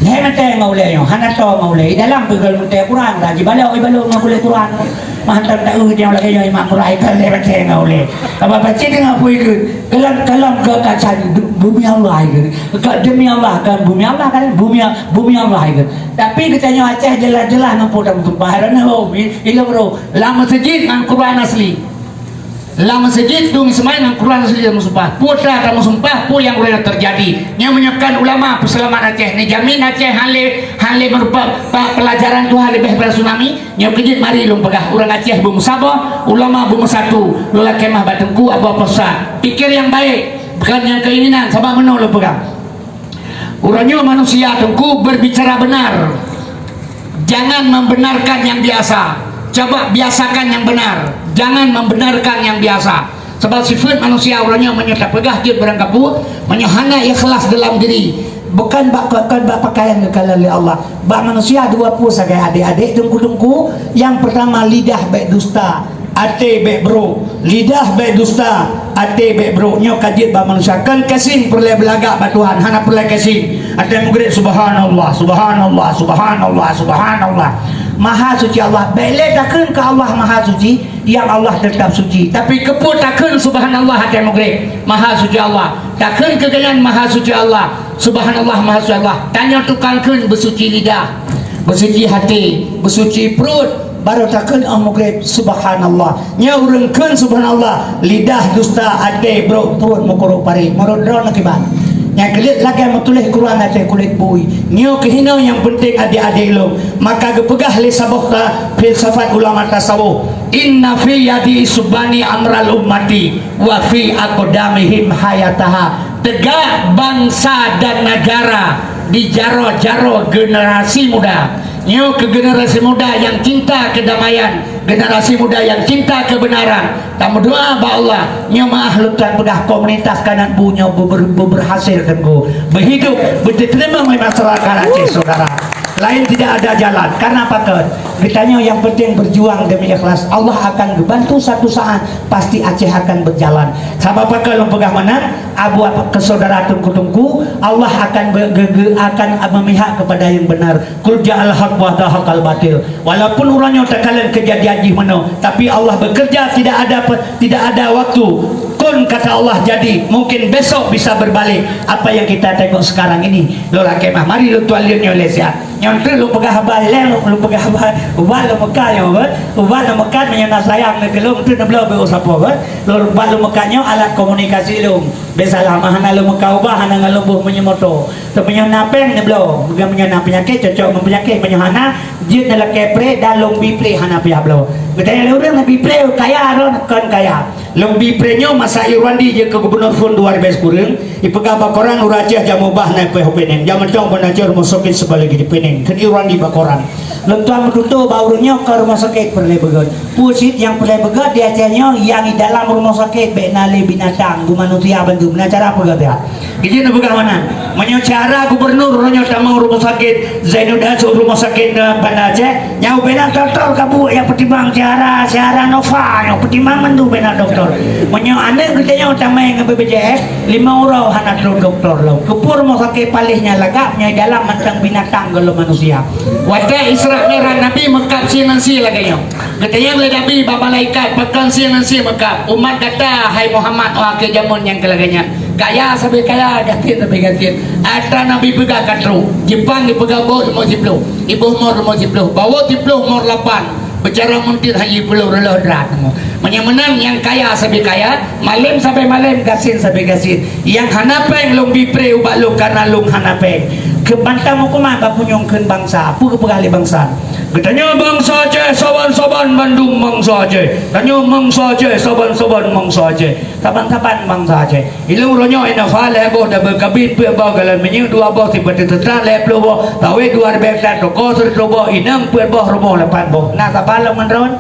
Lhèe mètè ngon ulèe nyoe, hana toe ngon ulèe. Di dalam pih gohlom mètè Quran, dah jibalok, jibalok ngon kulét Quran. Mantong taeu nyang lagèe nyoe imat Quran, ikheun lhèe mètè ngon ulèe. Apa pacit deungon peue ikheun? Kalon, kalon keu kaca du-, bumi Allah ikheun. Ka demi Allah, kan bumi Allah kan? Bumi, bumi Allah ikheun. Tapi geutanyoe Aceh jeulaih-jeulaih ngon peue tamusumpah. Heran, oh, i-, ilong roh. Lam meuseujid ngon Quran asli. Lam meuseujid dum seumayang ngon Quran asli tameusumpah. Peue ta tameusumpah, peue nyang udah teujadi. Nyoe meunyoe kon ulama peuseulamat Aceh, neujamin Aceh hana lé, hana lé meurupa pa-, pelajaran Tuhan leubeh daripada tsunami. Nyoe keujeuet mari lôn peugah, ureueng Aceh beumeusaboh, ulama beumeusapeue. Lôn lakèe meu'ah bak teungku Abu Afsah. Pikir nyang baik, bukan nyang keinginan, sabab meunoe lôn peugah. Uroe nyoe manusia teungku berbicara benar. Jangan membenarkan yang biasa. Coba biasakan yang benar. Jangan membenarkan yang biasa. Sebab sifat manusia uroe nyoe meunyoe tapeugah jeuet barang kapeue, meunyoe hana ikhlas dalam diri, bukan bak, bukan bak pakaian geukalon lé Allah. Bak manusia dua pue sagai adék-adék teungku-teungku. Yang pertama, lidah bèk dusta, até bèk brok. Lidah bèk dusta, até bèk brok. Nyoe ka jeuet bak manusia. Kon casing peureulèe beulagak bak Tuhan, hana peureulèe casing. Até meugreb, subhanallah, subhanallah, subhanallah, subhanallah. Maha suci Allah. Bèk lé takheun keu Allah maha suci, yang Allah tetap suci. Tapi keupeue takheun subhanallah até meugreb? Maha suci Allah. Takheun keu gobnyan maha suci Allah. Subhanallah, maha suci Allah. Tanyoe tukang kheun beusuci lidah, beusuci até, beusuci pruet, barô takheun 'oh meugreb, subhanallah. Nyoe ureueng kheun subhanallah, lidah dusta, até brok, pruet meukurok parit. Meunurot droeneuh kiban? Nyang keuliet lagèe meutuléh Quran até kulét bui. Nyoe keuh hinoe nyang peunteng adék-adék lôn. Maka geupeugah lé saboh ka filsafat ulama tasawuf, "Inna fi yadi subani amral ummati wa fi aqdamihim hayataha." Tegak bangsa dan negara di jaroe-jaroe generasi muda. Nyoe keu generasi muda nyang cinta keudamaian, generasi muda nyang cinta keubeunaran. Tameudoa bak Allah, nyoe meu'ah lôn tuan peugah, komunitas Kanan Bu nyoe beuber-, beuberhasil teungku. Beuhidup, beuteurimong lé masyarakat Aceh, saudara. Lain tidak ada jalan. Karena apa, kon? Geutanyoe nyang penting berjuang demi ikhlas. Allah akan geubantu satu saat, pasti Aceh akan berjalan. Sabab apa, kon lôn peugah meunan, abu keu saudara teungku-teungku, Allah akan be-, ge-, ge-, akan memihak kepada yang benar. Qul ja'al haq wa zahaqal batil. Walaupun uroe nyoe takalon keujadian jih meunoe, tapi Allah bekerja, tidak ada pe-, tidak ada waktu. Kun, kata Allah, jadi. Mungkin besok bisa berbalik. Apa yang kita tengok sekarang ini, lôn lakèe meu'ah. Mari lôn tuan lihat nyoe lé siat. Nyoe treuk lôn peugah haba ilèe, lôn, lôn peugah haba ubat lôn meukat nyoe, kan? Ubat lôn meukat meunyoe na sayang neuh keu lôn, treuk neubloe beuh sapoe, kan? Lôn ubat lôn meukat nyoe alat komunikasi lôn. Biasalah, mah hana lôn meukat ubat, hana ngon lôn boh meunyoe moto. Tapi meunyoe na pèng neubloe, bukan meunyoe na peunyakét, cocok ngon peunyakét. Meunyoe hana, jeuet neulakèe pre dan lôn bi pre hana payah bloe. Geutanyoe lé ureueng neubi pre kaya, droen kon kaya. Lôn bi pre nyoe masa Irwandi jeuet keu gubunur phon dua ribèe sikureueng, ipeugah bak koran ureueng Aceh jamubah na peuhah pinéng. Jamantong peunajoh rumoh sakét sibalék di pinéng. Kheun Irwandi bak koran. Lôn tuan meututoe bak ureueng nyoe ka rumoh sakét peureulèe beugöt. Peue cit nyang peureulèe beugöt di Aceh nyoe, nyang di dalam rumoh sakét bèk na lé binatang, geumanusia bandum. Na cara peugöt ya. Geutanyoe neupeugah meunan. Meunyoe cara gubunur uroe nyoe tamong rumoh sakét Zainuddin, rumoh sakét, eh, Banda Aceh, nyoe bèk na doktor ka buet nyang peutimang cara, cara Nova nyoe peutimang mandum bèk na doktor. Meunyoe aneuk geutanyoe tamè ngon B P J S, limong uroe hana trok doktor lom. Keupeue rumoh sakét paléh nyan lagak, meunyoe dalam mantong binatang gohlom manusia. Watèe Isra Mi'raj Nabi meukat sie ngon sie lagèe nyoe. Geutanyong lé Nabi bak malaikat, "Pakon sie ngon sie meukat?" "Umat gata, hai Muhammad, 'oh akhé jamén nyang keu lagèe nyan. Kaya sabe kaya, gasien sabe gasien." Atra Nabi peugah ka trok. Jipang jipeugah boh rumoh siploh, iboh mor rumoh siploh, bawot siploh mor lapan. Beucara meuntit haji pulo reuloh drat. Meunyoe meunan nyang kaya sabe kaya, malém sabe malém, gasien sabe gasien. Nyang hana pèng lôn bi pre ubat lôn karena lôn hana pèng. Keu bantang huköman bak punyueng kheun bansa. Peue geupeugah lé bansa? Geutanyoe bansa Aceh saban-saban bandum bansa Aceh. Tanyoe bansa Aceh saban-saban bansa Aceh. Saban-saban bansa Aceh. Ilong uroe nyoe inoe fa lhèe boh double kabin, peuet boh galon minyeuk, dua boh sipat teutra lhèe ploh boh, sawét dua ribèe hekta, toko sireutoh boh, inong peuet boh, rumoh lapan boh. Na saban lom ngon droen?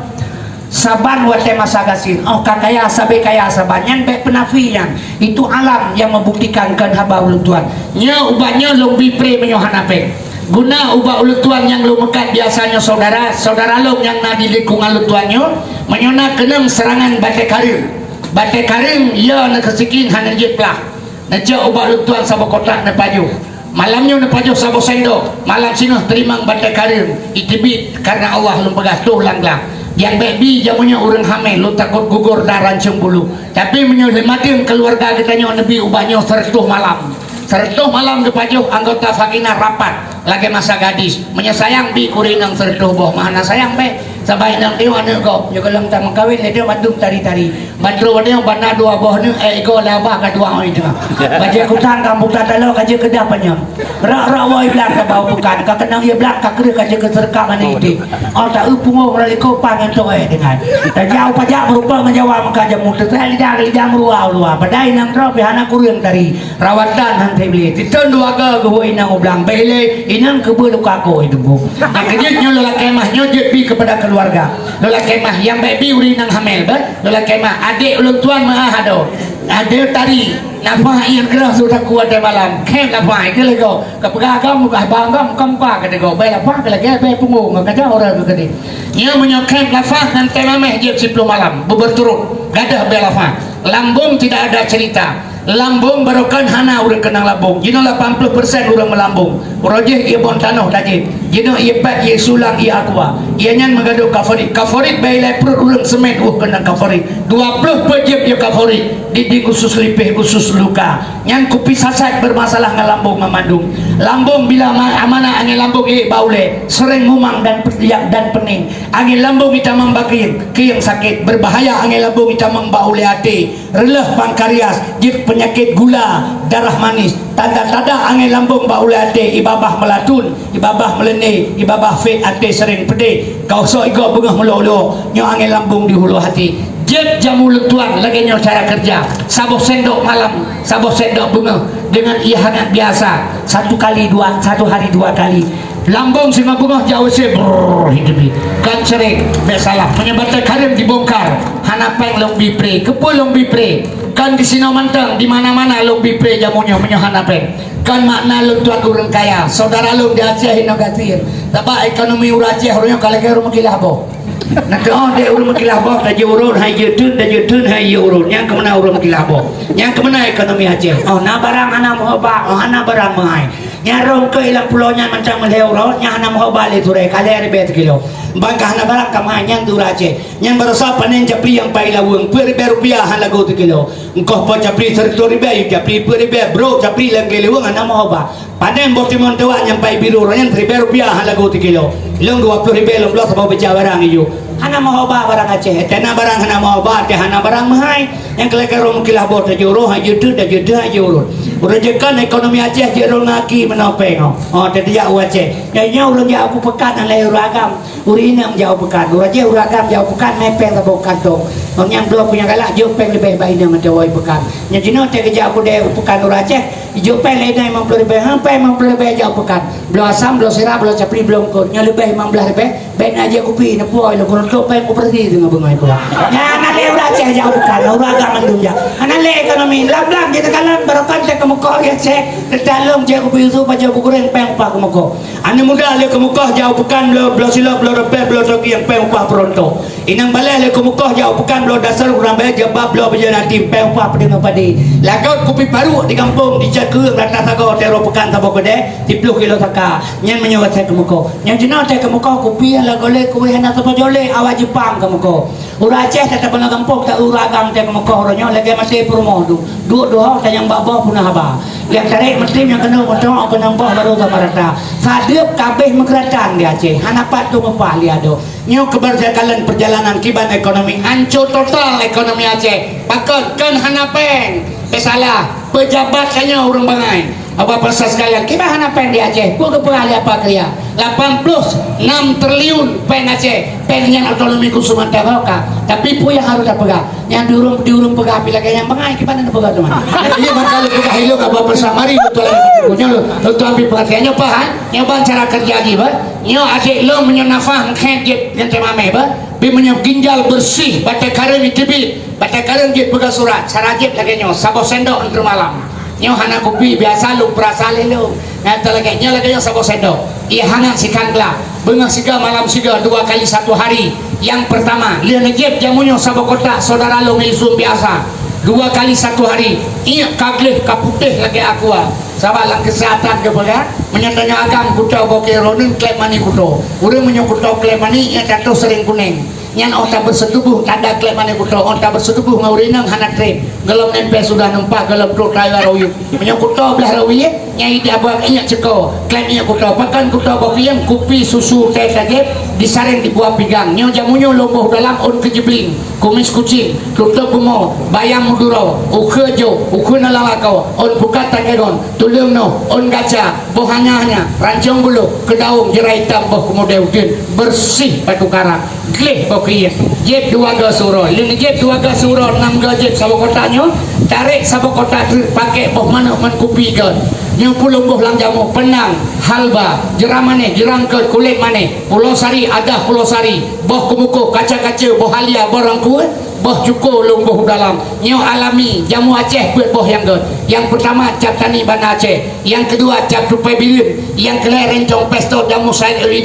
Saban watèe masa gasien, 'oh ka kaya sabe kaya saban. Nyan bèk peunafi nyan. Itu alam nyang meubuktikan kon haba ulôn tuan. Nyoe ubat nyoe lôn bi pre meunyoe hana pèng. Guna ubat ulôn tuan nyang lôn meukat biasa nyoe saudara, saudara lôn nyang na di lingkungan ulôn tuan nyoe, meunyoe na keunong seurangan batèe kareueng. Batèe kareueng, yo, neukeusikin hana jeuet plah. Neujok ubat ulôn tuan saboh kotak neupajoh. Malam nyoe neupajoh saboh sendok. Malam singoh teurimong batèe kareueng. Iteubiet karena Allah lôn peugah toh lam glah. Nyang bèk bi jameun nyoe ureueng hamé, lôn takot gugor dan rancong bulu. Tapi meunyoe lé madeueng keuluwarga geutanyoe neubi ubat nyoe sireutoh malam. Sireutoh malam geupajoh anggota sakinah rapat lagèe masa gadis. Meunyoe sayang bi keu ureueng inong sireutoh boh, meuhana sayang bèk. Sabai nang teuh aneuk gob, nyoe gohlom tameukawen lé teuh mandum tari-tari. Ban trok nyoe bak na dua boh neuk, eh, igoe lé abah ka dua oi teungoh. Bajée kutang ka buta taloe ka jeuet keudah panyang. Rak-rak woe blang ka bau bukan, ka keunong ie blang ka kreueh ka jeuet keu seureukam aneuk idéh. Oh, ta eu pungo meuraliko pah ngon toh eh dengan. Tajak u pajak meurupa ngon Jawa meuka jamu teutai lidah lidah meurua u luwa. Padahai nang droe pih hana kureueng tari. Rawatan han teubleh. Titeun dua ga geuhôi inong u blang. Bèk ilée inong keubeue luka ko i tuboh. Nyang keujeuet nyoe lôn lakée mah nyoe jeuet pi keupada keuluwarga. Lôn lakée mah nyang bèk bi ureueng inong hamé beuh. Lôn lakée mah adék ulôn tuan meuah adoe. Adoe tari. Nafah ié grah su takue watée malam. Khém nafah ikeu lé gob. Kapeugah agam mugah bang agam muka-muka keu lé gob. Bèk lafah keu lagée bèk pungo ngon kaja ureueng keu keudeh. Nyoe meunyoe khém lafah ngon tém ameh jeuet siploh malam. Beubeurturot. Gadôh bèk lafah. Lambung tidak ada cerita. Lambung barokon hana ureueng keunong lambung. Jinoe lapan ploh persen ureueng meulambung. Uroe jih ié bon tanoh tajép. Jinoe ié pet, ié sulang, ié aqua. Ié nyan meugadôh kaforit. Kaforit bèk ilée pruet ureueng seumén uh keunong kaforit. Dua ploh peuet jeuem ié kaforit. Dinding usus lipéh, usus luka. Nyan kupi saset beurmasalah ngon lambung meumandum. Lambung bila ma-, amanah angén lambung ié bak ulée, seuréng mumang dan pe-, dan peuning. Angén lambung itamong bak kieng, kieng sakét. Beubahaya angén lambung itamong bak ulée até. Reuleuh pankarias, jeuet peunyakét gula, darah manis. Tanda-tanda angén lambung bak ulée até, ié babah meulatun, ié babah meuleune, ié babah fét, até seuréng peudeh. Ka usok igoe beungoh meulo-lo, nyoe angén lambung di hulu até. Jeuet jamu lôn tuan lagée nyoe cara keureuja. Saboh sendok malam, saboh sendok beungoh deungon ié hangat biasa. Satu kali dua, satu hari dua kali. Lambung singoh beungoh jak WC, brrr, hidup ni. Kan seuréng, bèk salah. Meunyoe batée kareueng dibongkar, hana péng lôn bi pré. Keupeue lôn bi pré? Kan disinoe mantong, di mana-mana lôn bi pré jamu nyoe, meunyoe hana péng. Kan makna lôn tuan ureueng kaya. Saudara lôn di Aceh inoe gasien. Sabab ekonomi ureueng Aceh uroe nyoe ka lagée ureueng meukilah boh. Na teuh deh ureueng meukilah boh, tajeuet uroe hai jeuet teun, tajeuet teun hai jeuet uroe. Nyang keumeuna ureueng meukilah boh. Nyang keumeuna ekonomi Aceh. Oh, na barang hana meuhoba, oh, hana barang meuhai. Nyang rhom keu i lam pulo nyan mantong meulhèe uroe, nyang hana meuhoba lé turée, ka lhèe ribèe sikilo. Ban ka hana barang ka meuhai nyan di ureueng Aceh. Nyan barosa panen capli nyang pai laweueng, peuet ribèe rupiah han lagoe sikilo. Engkoh po capli sireutoh ribèe, yue capli peuet ribèe, brok capli lam laweueng hana meuhoba. Panen boh timon teuwak nyang pai biru, nyan siribèe rupiah han lagoe sikilo. Lôn dua ploh ribèe lôn bloe saboh beca barang iyue. Hana meuhoba barang Aceh, teuh na barang hana meuhoba, teuh hana barang meuhai. Nyang keu lagée ureueng meukilah boh tajeuet uroe hai jeuet teun, tajeuet teun hai jeuet uroe. Uroe jeuet kon ekonomi Aceh jeuet rhom ngon aki meunoe péng oh. Oh, teuh jak u Aceh. Nyoe nyoe ureueng jak u peukan hana lé ureueng agam. Ureueng inong jak u peukan. Uroe jih ureueng agam jak u peukan mé péng saboh kantong. Ngon nyang bloe punya galak jok péng leubeh bak inong meuteumé u peukan. Nyoe jinoe teuh geujak u keudè u peukan ureueng Aceh. Ijok péng lé inong limong ploh ribèe. Hang péng limong ploh ribèe jak u peukan. Bloe asam, bloe sira, bloe capli, bloe eungkôt. Nyoe leubeh limong blah ribèe. Bèk na jeuet kupi, neupue lôn keuneuk trok péng operasi teungoh beungoh pula. Nyan hana lé ureueng Aceh jak u peukan, ureueng agam mandum jak. Hana lé ekonomi, lam-lam jeuet teukalon barokon teuh keumeukoh ya Aceh, teutalong jeuet kupi usu pajoh bugureng péng upah keumeukoh. Aneuk muda lé keumeukoh jak u peukan bloe, bloe silop, bloe rempet, bloe toki nyang péng upah peuronto. Inong baleh lé keumeukoh jak u peukan bloe dasar ureueng baét jilbab bloe bajèe natim péng upah peudeungoe padé. Lagot kupi paruk di gampông di Cot Keueng rata sagoe teuh rot peukan saboh keudè, siploh kilo saka. Nyan meunyoe watèe keumeukoh. Nyang jinoe teuh keumeukoh kupi hana gohlé kuweh hana saboh jolé awak Jeupang keumeukoh. Ureueng Aceh teuh tapeuna gampông ta ureueng agam teuh keumeukoh uroe nyoe lagèe maté peurumoh du. Duek duhoh tanyong bak boh puna haba. Nyang tarek meutim nyang keunoe meutueng keunong boh barô sama rata. Sadeuep kabeh meukeuratan di Aceh. Hana pat tu meupah li adoe. Nyoe keubeurjakalan peurjalanan kiban ekonomi. Anco total ekonomi Aceh. Pakon? Kon hana péng. Teusalah. Peujabat tanyoe ureueng bangai. Apa peurasa sekalian, kiban hana péng di Aceh, peue geupeugah lé apa keuya? Lapan ploh nam triliun péng Aceh, péng nyang otonomi khusus mantong ka. Tapi peue nyang harôh tapeugah? Nyang di ureueng, di ureueng peugah pih lagèe nyang bangai, kiban hana peugah teuma. Iya, maka lôn peugah ilôn apa peurasa mari lôn tuan lagèe nyoe lôn, lôn tuan bri peurhatian nyoe paham? Nyoe ban cara keureuja jih, bah. Nyoe adék lôn meunyoe nafah meukhét jeuet ngon teuma mé, bah. Pi meunyoe ginjal beureuséh, batèe kareueng jiteubiet, batèe kareueng jeuet peugah surat, cara jeuet lagèe nyoe, saboh sendok ngon teumalam. Nyoe hana kupi, biasa lôn peurasa lé lôn. Nyata lagèe nyoe, lagèe nyoe saboh sendok. Ié hangat sikhan glab. Beungoh sigoe malam sigoe dua kali satu hari. Nyang peurtama, lheueh neujieb jameun nyoe saboh kotak saudara lôn ngon i sum biasa. Dua kali satu hari. Ié ka gleh ka putéh lagèe aqua. Sabab lam keuseuhatan geupeugah, meunyoe tanyoe agam kuto boh keuronen klep mani kuto. Ureueng meunyoe kuto klep mani, ié tatoh seuréng kunéng. Nyan óh tabeuseutuboh tanda klep mani kuto, óh tabeuseutuboh ngon ureueng inong hana treb. Gohlom nempel sudah neumpak, gohlom trok tawa rawi. Meunyoe kuto blah rawi, Nyai di abang ingat ceko, klaim ingat kuto. Pakan kuto boh kiyeng, kupi susu teh tajep, disareng di buah pigang. Nyoe jamu nyoe lomboh dalam on keujebling, kumis kucing, tutup bumo, bayam muduro, ukheue jo, ukheue nalala ko, on pukat takegon, tuleueng noh, on gaca, boh hanya-hanya, rancong buluh, keudaung, jerai itam, boh keumudeu uteuen, bersih batu karang. Gleh boh kiyeng, jeb dua go suro. Lheueh jeb dua go suro, nam go jeb saboh kota nyoe, tarek saboh kota treuk, pakek boh manok man kupi go. Nyoe pulung boh lam jamu, peunang, halba, jeurang manéh, jeurang keut, kulét manéh, pulo sari, adah pulo sari, boh keumukoh, kaca-kaca, boh halia, boh rangkue, boh cuko, lôn boh dalam. Nyoe alami, jamu Aceh peuet boh nyang göt. Nyang peutama cap tani Banda Aceh, nyang keudua cap tupai bireuen, nyang keulhèe rencong pistol jamu Said Eri